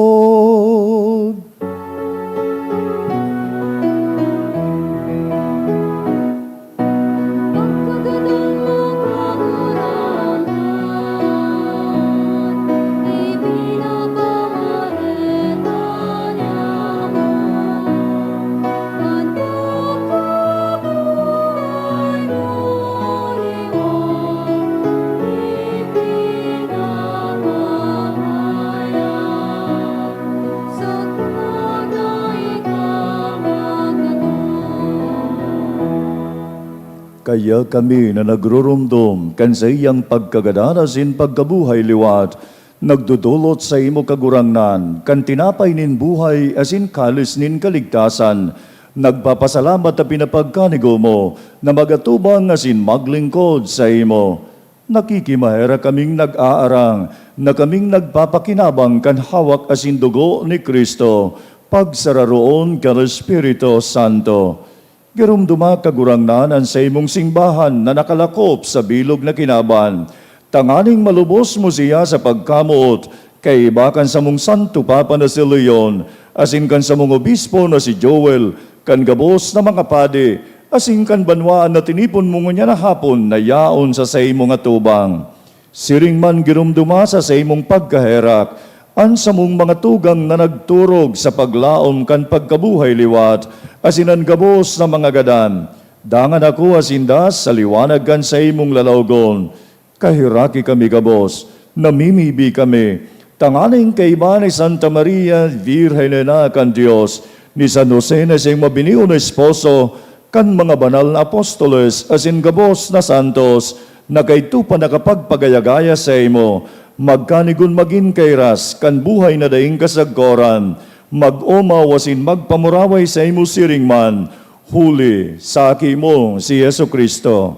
Kaya kami na nagruromdom kan saiyang pagkagadan asin pagkabuhay liwat, nagdodolot saimo, Kagurangnan, kan tinapay nin buhay asin kalis nin kaligtasan. Nagpapasalamat ta pinapagkanigo mo na magatubang asin maglingkod saimo. Nakikimaherak kaming nag-aarang na kaming nagpapakinabang kan hawak asin dugo ni Cristo, pagsararoon kan Espiritu Santo. Giromdoma, Kagurangnan, an saimong simbahan na nakalakop sa bilog na kinaban, tanganing malubos mo siya sa pagkamoot, kaiba kan samong Santo Papa na si Leon, asin kan samong obispo na si Joel, kan gabos na mga padi, asin kan banwaan na tinipon mo ngunyan na hapon na yaon sa saimong atubang. Siring man, giromdoma sa saimong pagkaherak an samong mga tugang na nagturog sa paglaom kan pagkabuhay liwat asin an gabos na mga gadan. Dangan akoa sinda sa liwanag kan saimong lalawgon. Kaheraki kami gabos, namimibi kami, tanganing kaiba ni Santa Maria, Birhen na Ina kan Dios, ni San Jose na saiyang mabinion na esposo, kan mga banal na apostoles asin gabos na santos na kaidto pa nakapagpagaya-gaya saimo, magkanigon magin kairas kan buhay na daing kasagkoran, mag-omaw asin magpamuraway saimo siring man, huli sa Aki mo, si Jesu-Cristo.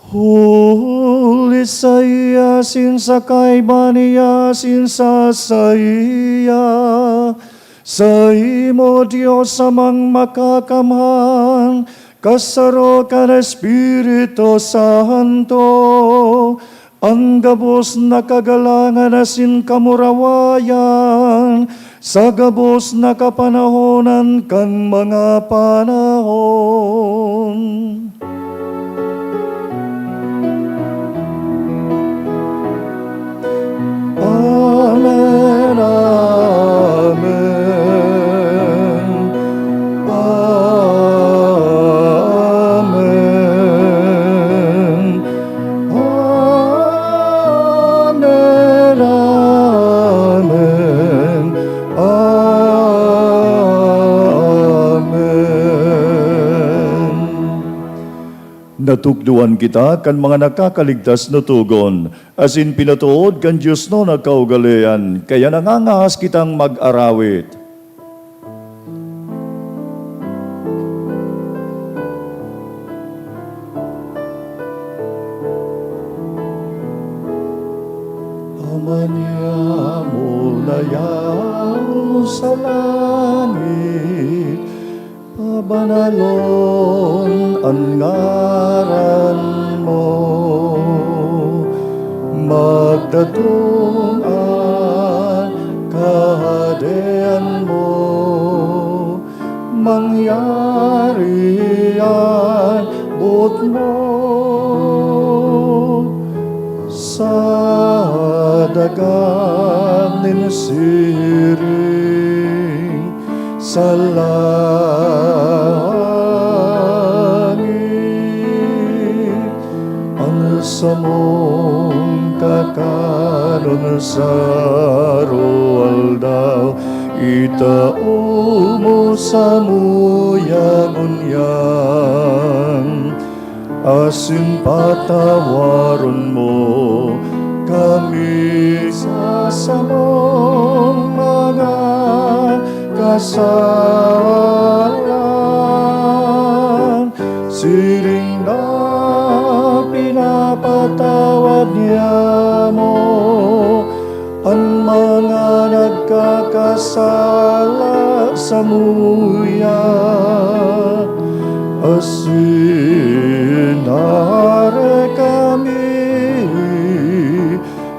Huli saiya, asin sa kaiba niya, asin sa saiya, saimo, Dios Amang Makakamhan, kasaro kan Espiritu Santo, an gabos na kagalangan asin kamurawayan, sa gabos na kapanahonan kan mga panahon. Amen, amen, amen. Amen, amen, amen. Natukdoan kita kan mga nakakaligtas na togon, asin pinatood kan diosnon na kaugalean, kaya nangangahas kitang mag-arawit. Ama niamo na yaon sa langit, pabanalon an ngaran mo. Magdatum an Kahadean mo. Mangyari an boot mo sa daga nin siring sa langit. An samong kakanon sa aroaldaw, itao mo samuya ngunyan, asin patawaron mo kami sa samong mga kasalan, siring na pinapatawad niamo an mga nagkakasala samuya, asin aare kami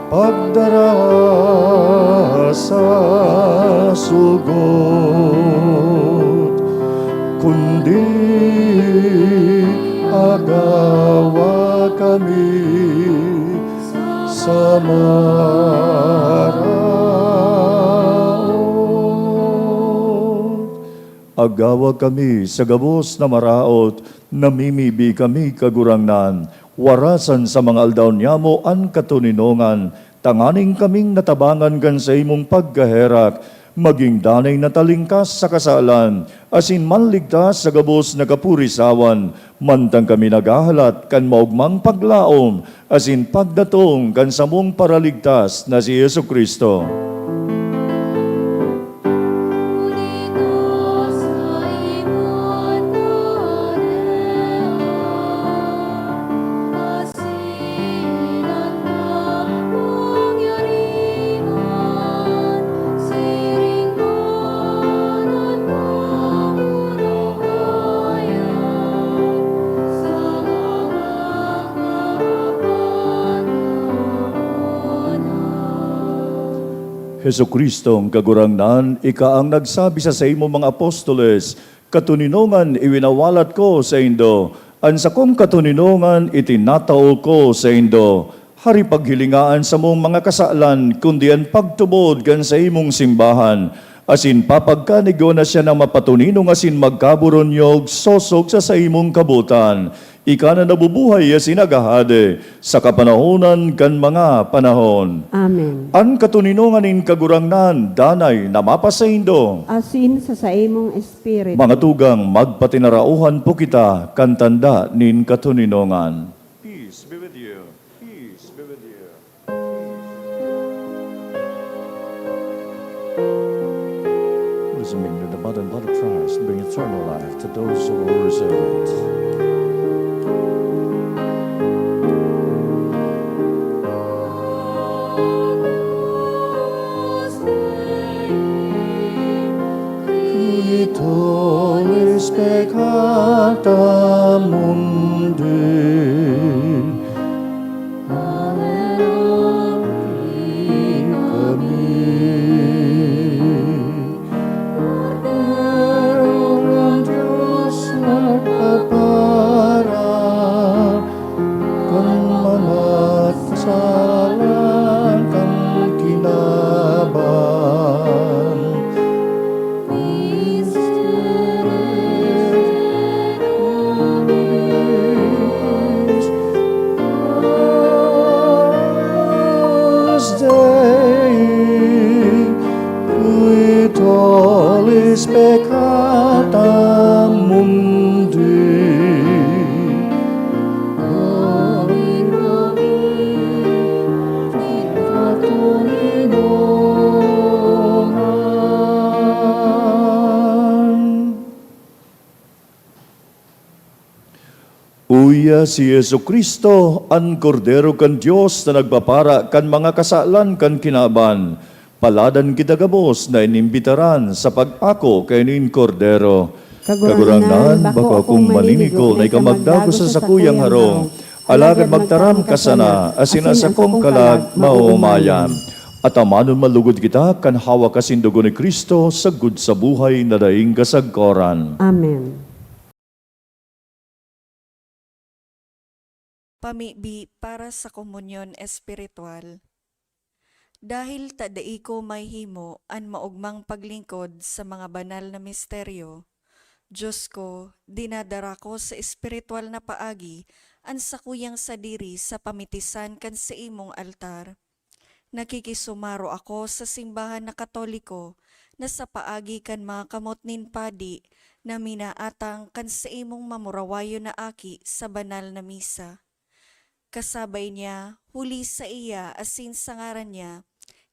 Pagdara sa sugot, kundi agawa kami sa maraot. Agawa kami sa gabos na maraot, namimibi kami, Kagurangnan, warasan sa mga aldaw niyamo an katoninongan, tanganing kaming natabangan kan saimong pagkaherak, magin danay na talingkas sa kasalan, asin manligtas sa gabos na kapurisawan, mantang kami naghahalat kan maogmang paglaom asin pagdatong kan samong Paraligtas na si Jesu-Cristo. Jesu-Cristong Kagurangnan, ika an nagsabi sa saimong mga apostoles, "Katoninongan iwinawalat ko saindo, an sakong katoninongan itinatao ko saindo." Hari, paghilinga an samong mga kasalan, kundi an pagtubod kan saimong simbahan, asin papagkanigona siya na mapatoninong asin magkaboronyog sosog sa saimong kabotan. Ika na nabubuhay asin naghahade sa kapanahonan kan mga panahon. Amen. An katoninongan nin Kagurangnan danay na mapasaindo. Asin sa saimong espiritu. Mga tugang, magpatinarauhan po kita kan tanda nin katoninongan. Peace be with you. Peace be with you. Listening to the body and blood of Christ bring eternal life to those who will receive it. Qui tollis peccata mundi. Kami, Kordero nin Dios, nagpapara kan mga kasalan kan kinaban. Dei, qui tollis peccata mundi. Uya si Jesu-Cristo, an Kordero kan Dios na nagpapara kan mga kasalan kan kinaban. Paladan kita gabos na inimbitaran sa pagpako kaini nin Kordero. Kagurangnan, bako akong maninigo na ika magdagos sa sakuyang harong, alagad magtaram ka sana, asin an sakong kalag maoomayan. Atamanon man lugod kita kan hawak asin dugo ni Cristo sagkod sa buhay na daing kasagkoran. Amen. Pamibi para sa komunyon espiritual. Dahil ta dai ko mahihimo an maogmang paglingkod sa mga banal na misteryo, Diyos ko, dinadara ko sa espiritual na paagi an sakuyang sadiri sa pamitisan kan saimong altar. Nakikisumaro ako sa simbahan na Katoliko na sa paagi kan mga kamot nin padi na minaatang kan saimong mamurawayon na aki sa banal na misa. Kasabay niya, huli saiya asin sa ngaran niya,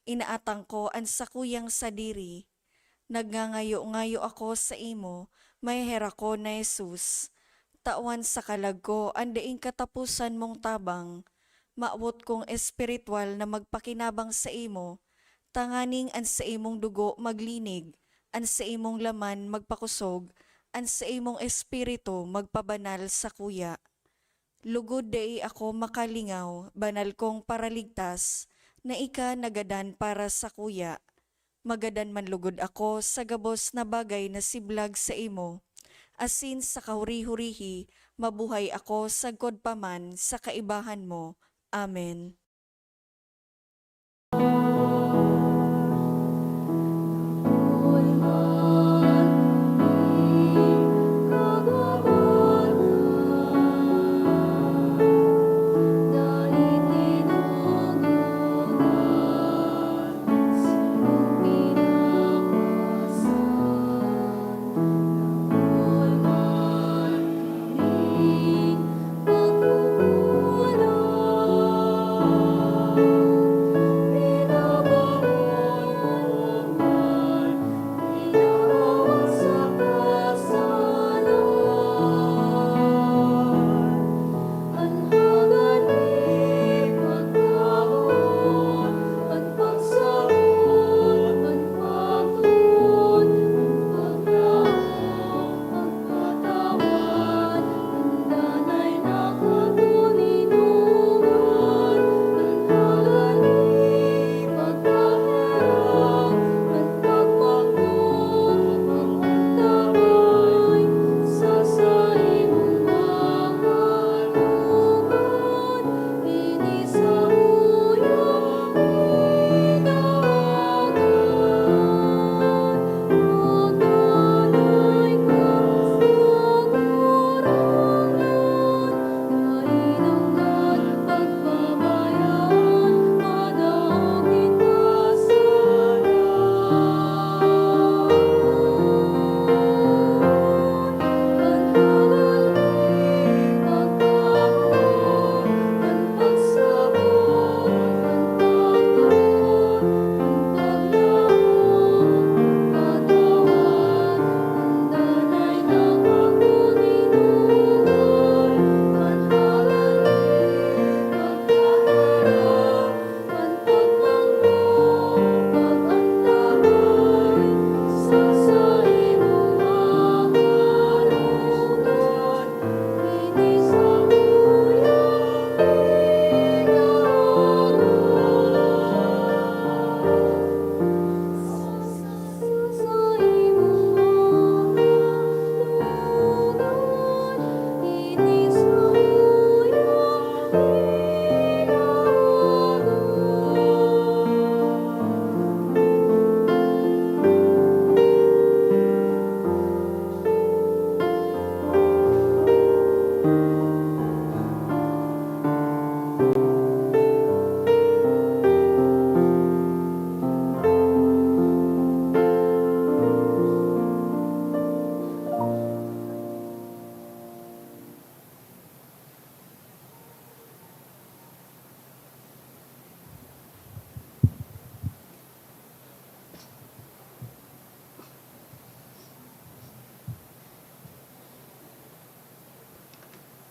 inaatang ko an sakuyang sadiri. Nagngangayo-ngayo ako saimo, maheherakon na Jesus. Tawan sa kalag ko an daing kataposan mong tabang. Mawot kong espiritual na magpakinabang saimo, tanganing an saimong dugo maglinig, an saimong laman magpakosog, an saimong espiritu magpabanal sakuya. Lugod dai ako makalingaw, banal kong Paraligtas, na ika nagadan para sakuya. Magadan man logod ako sa gabos na bagay na siblag saimo, asin sa kahuri-hurihi mabuhay ako sagkod pa man sa kaibahan mo. Amen.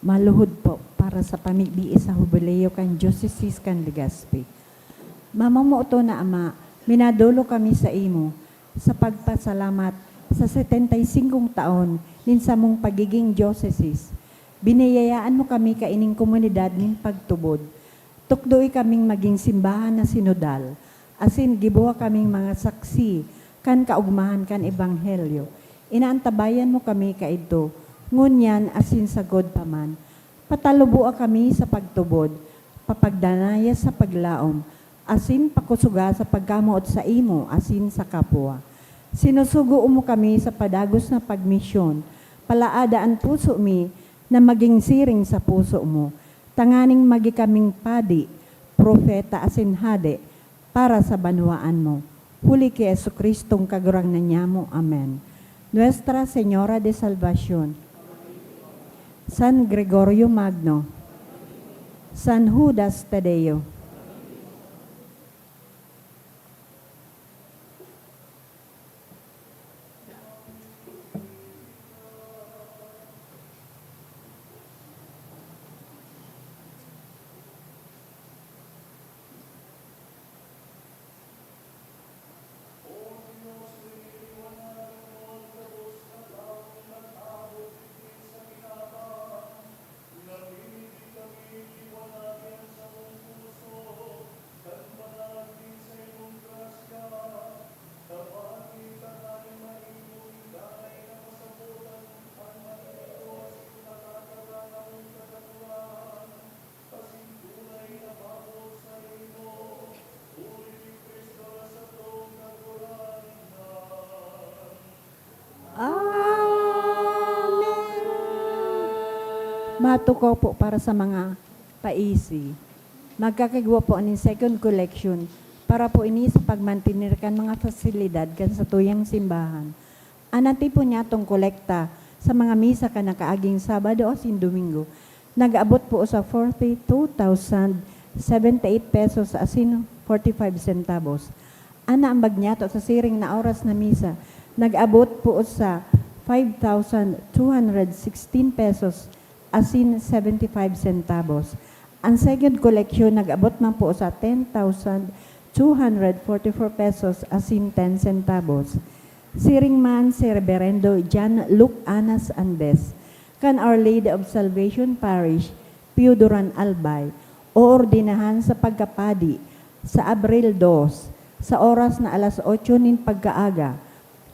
Maluhod po para sa pamibi sa Hubileo kan Diocese kan Legazpi. Mamamoto na Ama, minadolo kami sa imo sa pagpasalamat sa setenta y singkong taon nin samong pagiging diocese. Biniyayaan mo kami kaining komunidad nin pagtubod. Tukdoy kaming magin simbahan na sinodal, asin gibuha kaming mga saksi kan kaogmahan kan Ebanghelyo. Inaantabayan mo kami kaidto, ngunyan asin sagkod pa man. Pataluboa kami sa pagtubod, papagdanaya sa paglaom, asin pakusoga sa pagkamoot saimo asin sa kapwa. Sinusugo mo kami sa padagos na pagmisyon. Palaada an puso mi na magin siring sa puso mo, tanganing magi kaming padi, propeta asin hade para sa banwaan mo. Huli ki Jesu-Cristong Kagurangnan nyamo. Amen. Nuestra Señora de Salvacion, San Gregorio Magno, San Judas Tadeo. Mga tukaw po para sa mga paisi. Magkakigwa po nin second collection para po ini sa pagmantener kan mga fasilidad kan satuyang simbahan. An natipon niyatong kolekta sa mga misa kan nakaaging Sabado asin Domingo nag-abot po sa forty-two thousand seventy-eight pesos asin forty-five centavos. An naambag niyato sa siring na oras na misa nag-abot po sa five thousand two hundred sixteen pesos asin seventy-five centavos. An second collection nag-abot man po sa ten thousand two hundred forty-four pesos asin ten centavos. Siring man si Reberendo John Luke Anas Andes, kan Our Lady of Salvation Parish, Pio Duran Albay, oordinahan sa pagkapadi sa Abril dos, sa oras na alas otso nin pagkaaga,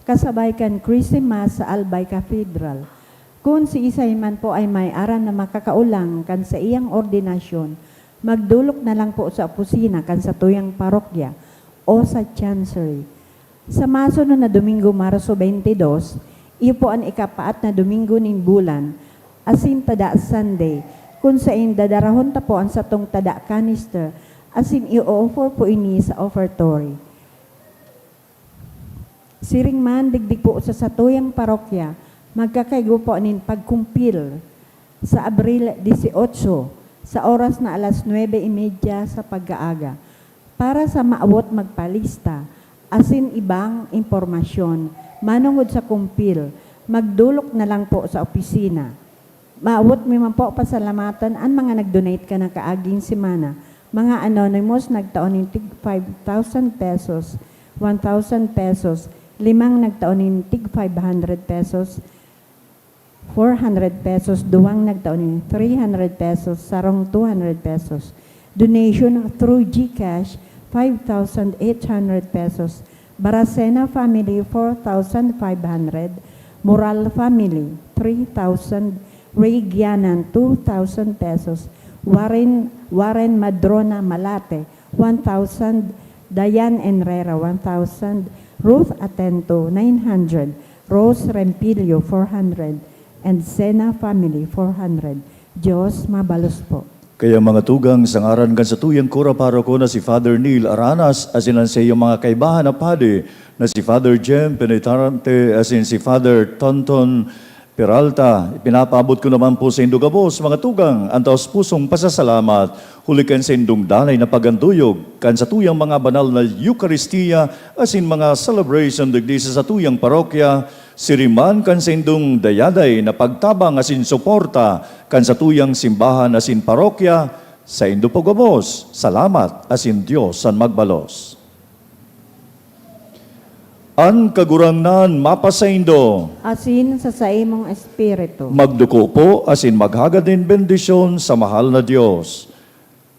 kasabay kan Christmas sa Albay Cathedral. Kun siisay man po ay may aram na makakaolang kan saiyang ordinasyon, magdolok na lang po sa opisina kan satuyang parokya o sa chancery. Sa masunod na Domingo, Marso twenty-two, iyo po an ikapaat na Domingo nin bulan, asin tada Sunday, kun saen dadarahon ta po an satong tada canister, asin i-o-offer po ini sa offertory. Siring man, digdi po sa satuyang parokya, magkakaigwa po nin pagkumpil sa Abril dieciocho, sa oras na alas nuebe y media sa pagkaaga. Para sa maawot magpalista asin ibang impormasyon manongod sa kumpil, magdolok na lang po sa opisina. Maawot mi man po pasalamatan an mga nag-donate kan nakaaging semana. Mga anonymous, nagtao nin tig five thousand pesos, one thousand pesos, limang nagtao nin tig five hundred pesos, four hundred pesos, duwang nagtao nin three hundred pesos, sarong two hundred pesos. Donation through GCash, five thousand eight hundred pesos. Baracena family, four thousand five hundred. Moral family, three thousand. Ray Gianan, two thousand pesos. Warren, Warren Madrona Malate, one thousand. Dayan Enrera, one thousand. Ruth Atento, nine hundred. Rose Rempilio, four hundred. And Sena family, four hundred. Diyos mabalos po. Kaya, mga tugang, sa ngaran kan satuyang kura paroko na si Father Neil Aranas asin an saiyang mga kaibahan na padi na si Father Jem Penetrante asin si Father Tonton Peralta, ipinapaabot ko naman po saindo gabos, mga tugang, an taos-pusong pasasalamat huli kan saindong danay na paganduyog kan satuyang mga banal na Eukaristia asin mga celebration digdi sa satuyang parokya, siring man kan saindong dayaday na pagtabang asin suporta kan satuyang simbahan asin parokya. Saindo po gabos, salamat asin Dios an magbalos. An Kagurangnan mapasaindo. Asin sa saimong espiritu. Magduko po asin maghagad nin bendisyon sa mahal na Dios.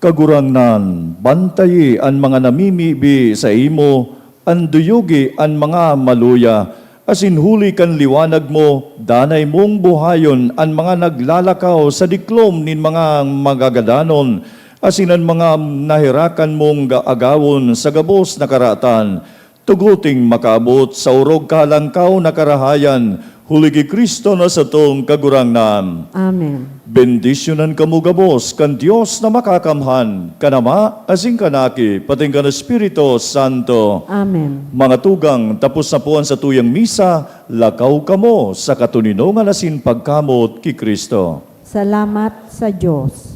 Kagurangnan, bantayi an mga namimibi saimo, anduyogi an mga maluya, asin huli kan liwanag mo, danay mong buhayon an mga naglalakaw sa diklom nin mga magagadanon, asin an mga naherakan mong ga-, agawon sa gabos na karatan. Tugoting makaabot sa orog kalangkaw na karahayan, huli ki Cristo na satong Kagurangnan. Amen. Bendisyonan kamo gabos kan Dios na Makakamhan, kan Ama, asin kan Aki, pati kan Espiritu Santo. Amen. Mga tugang, tapos na po an satuyang misa, lakaw kamo sa katoninongan asin pagkamot ki Cristo. Salamat sa Dios.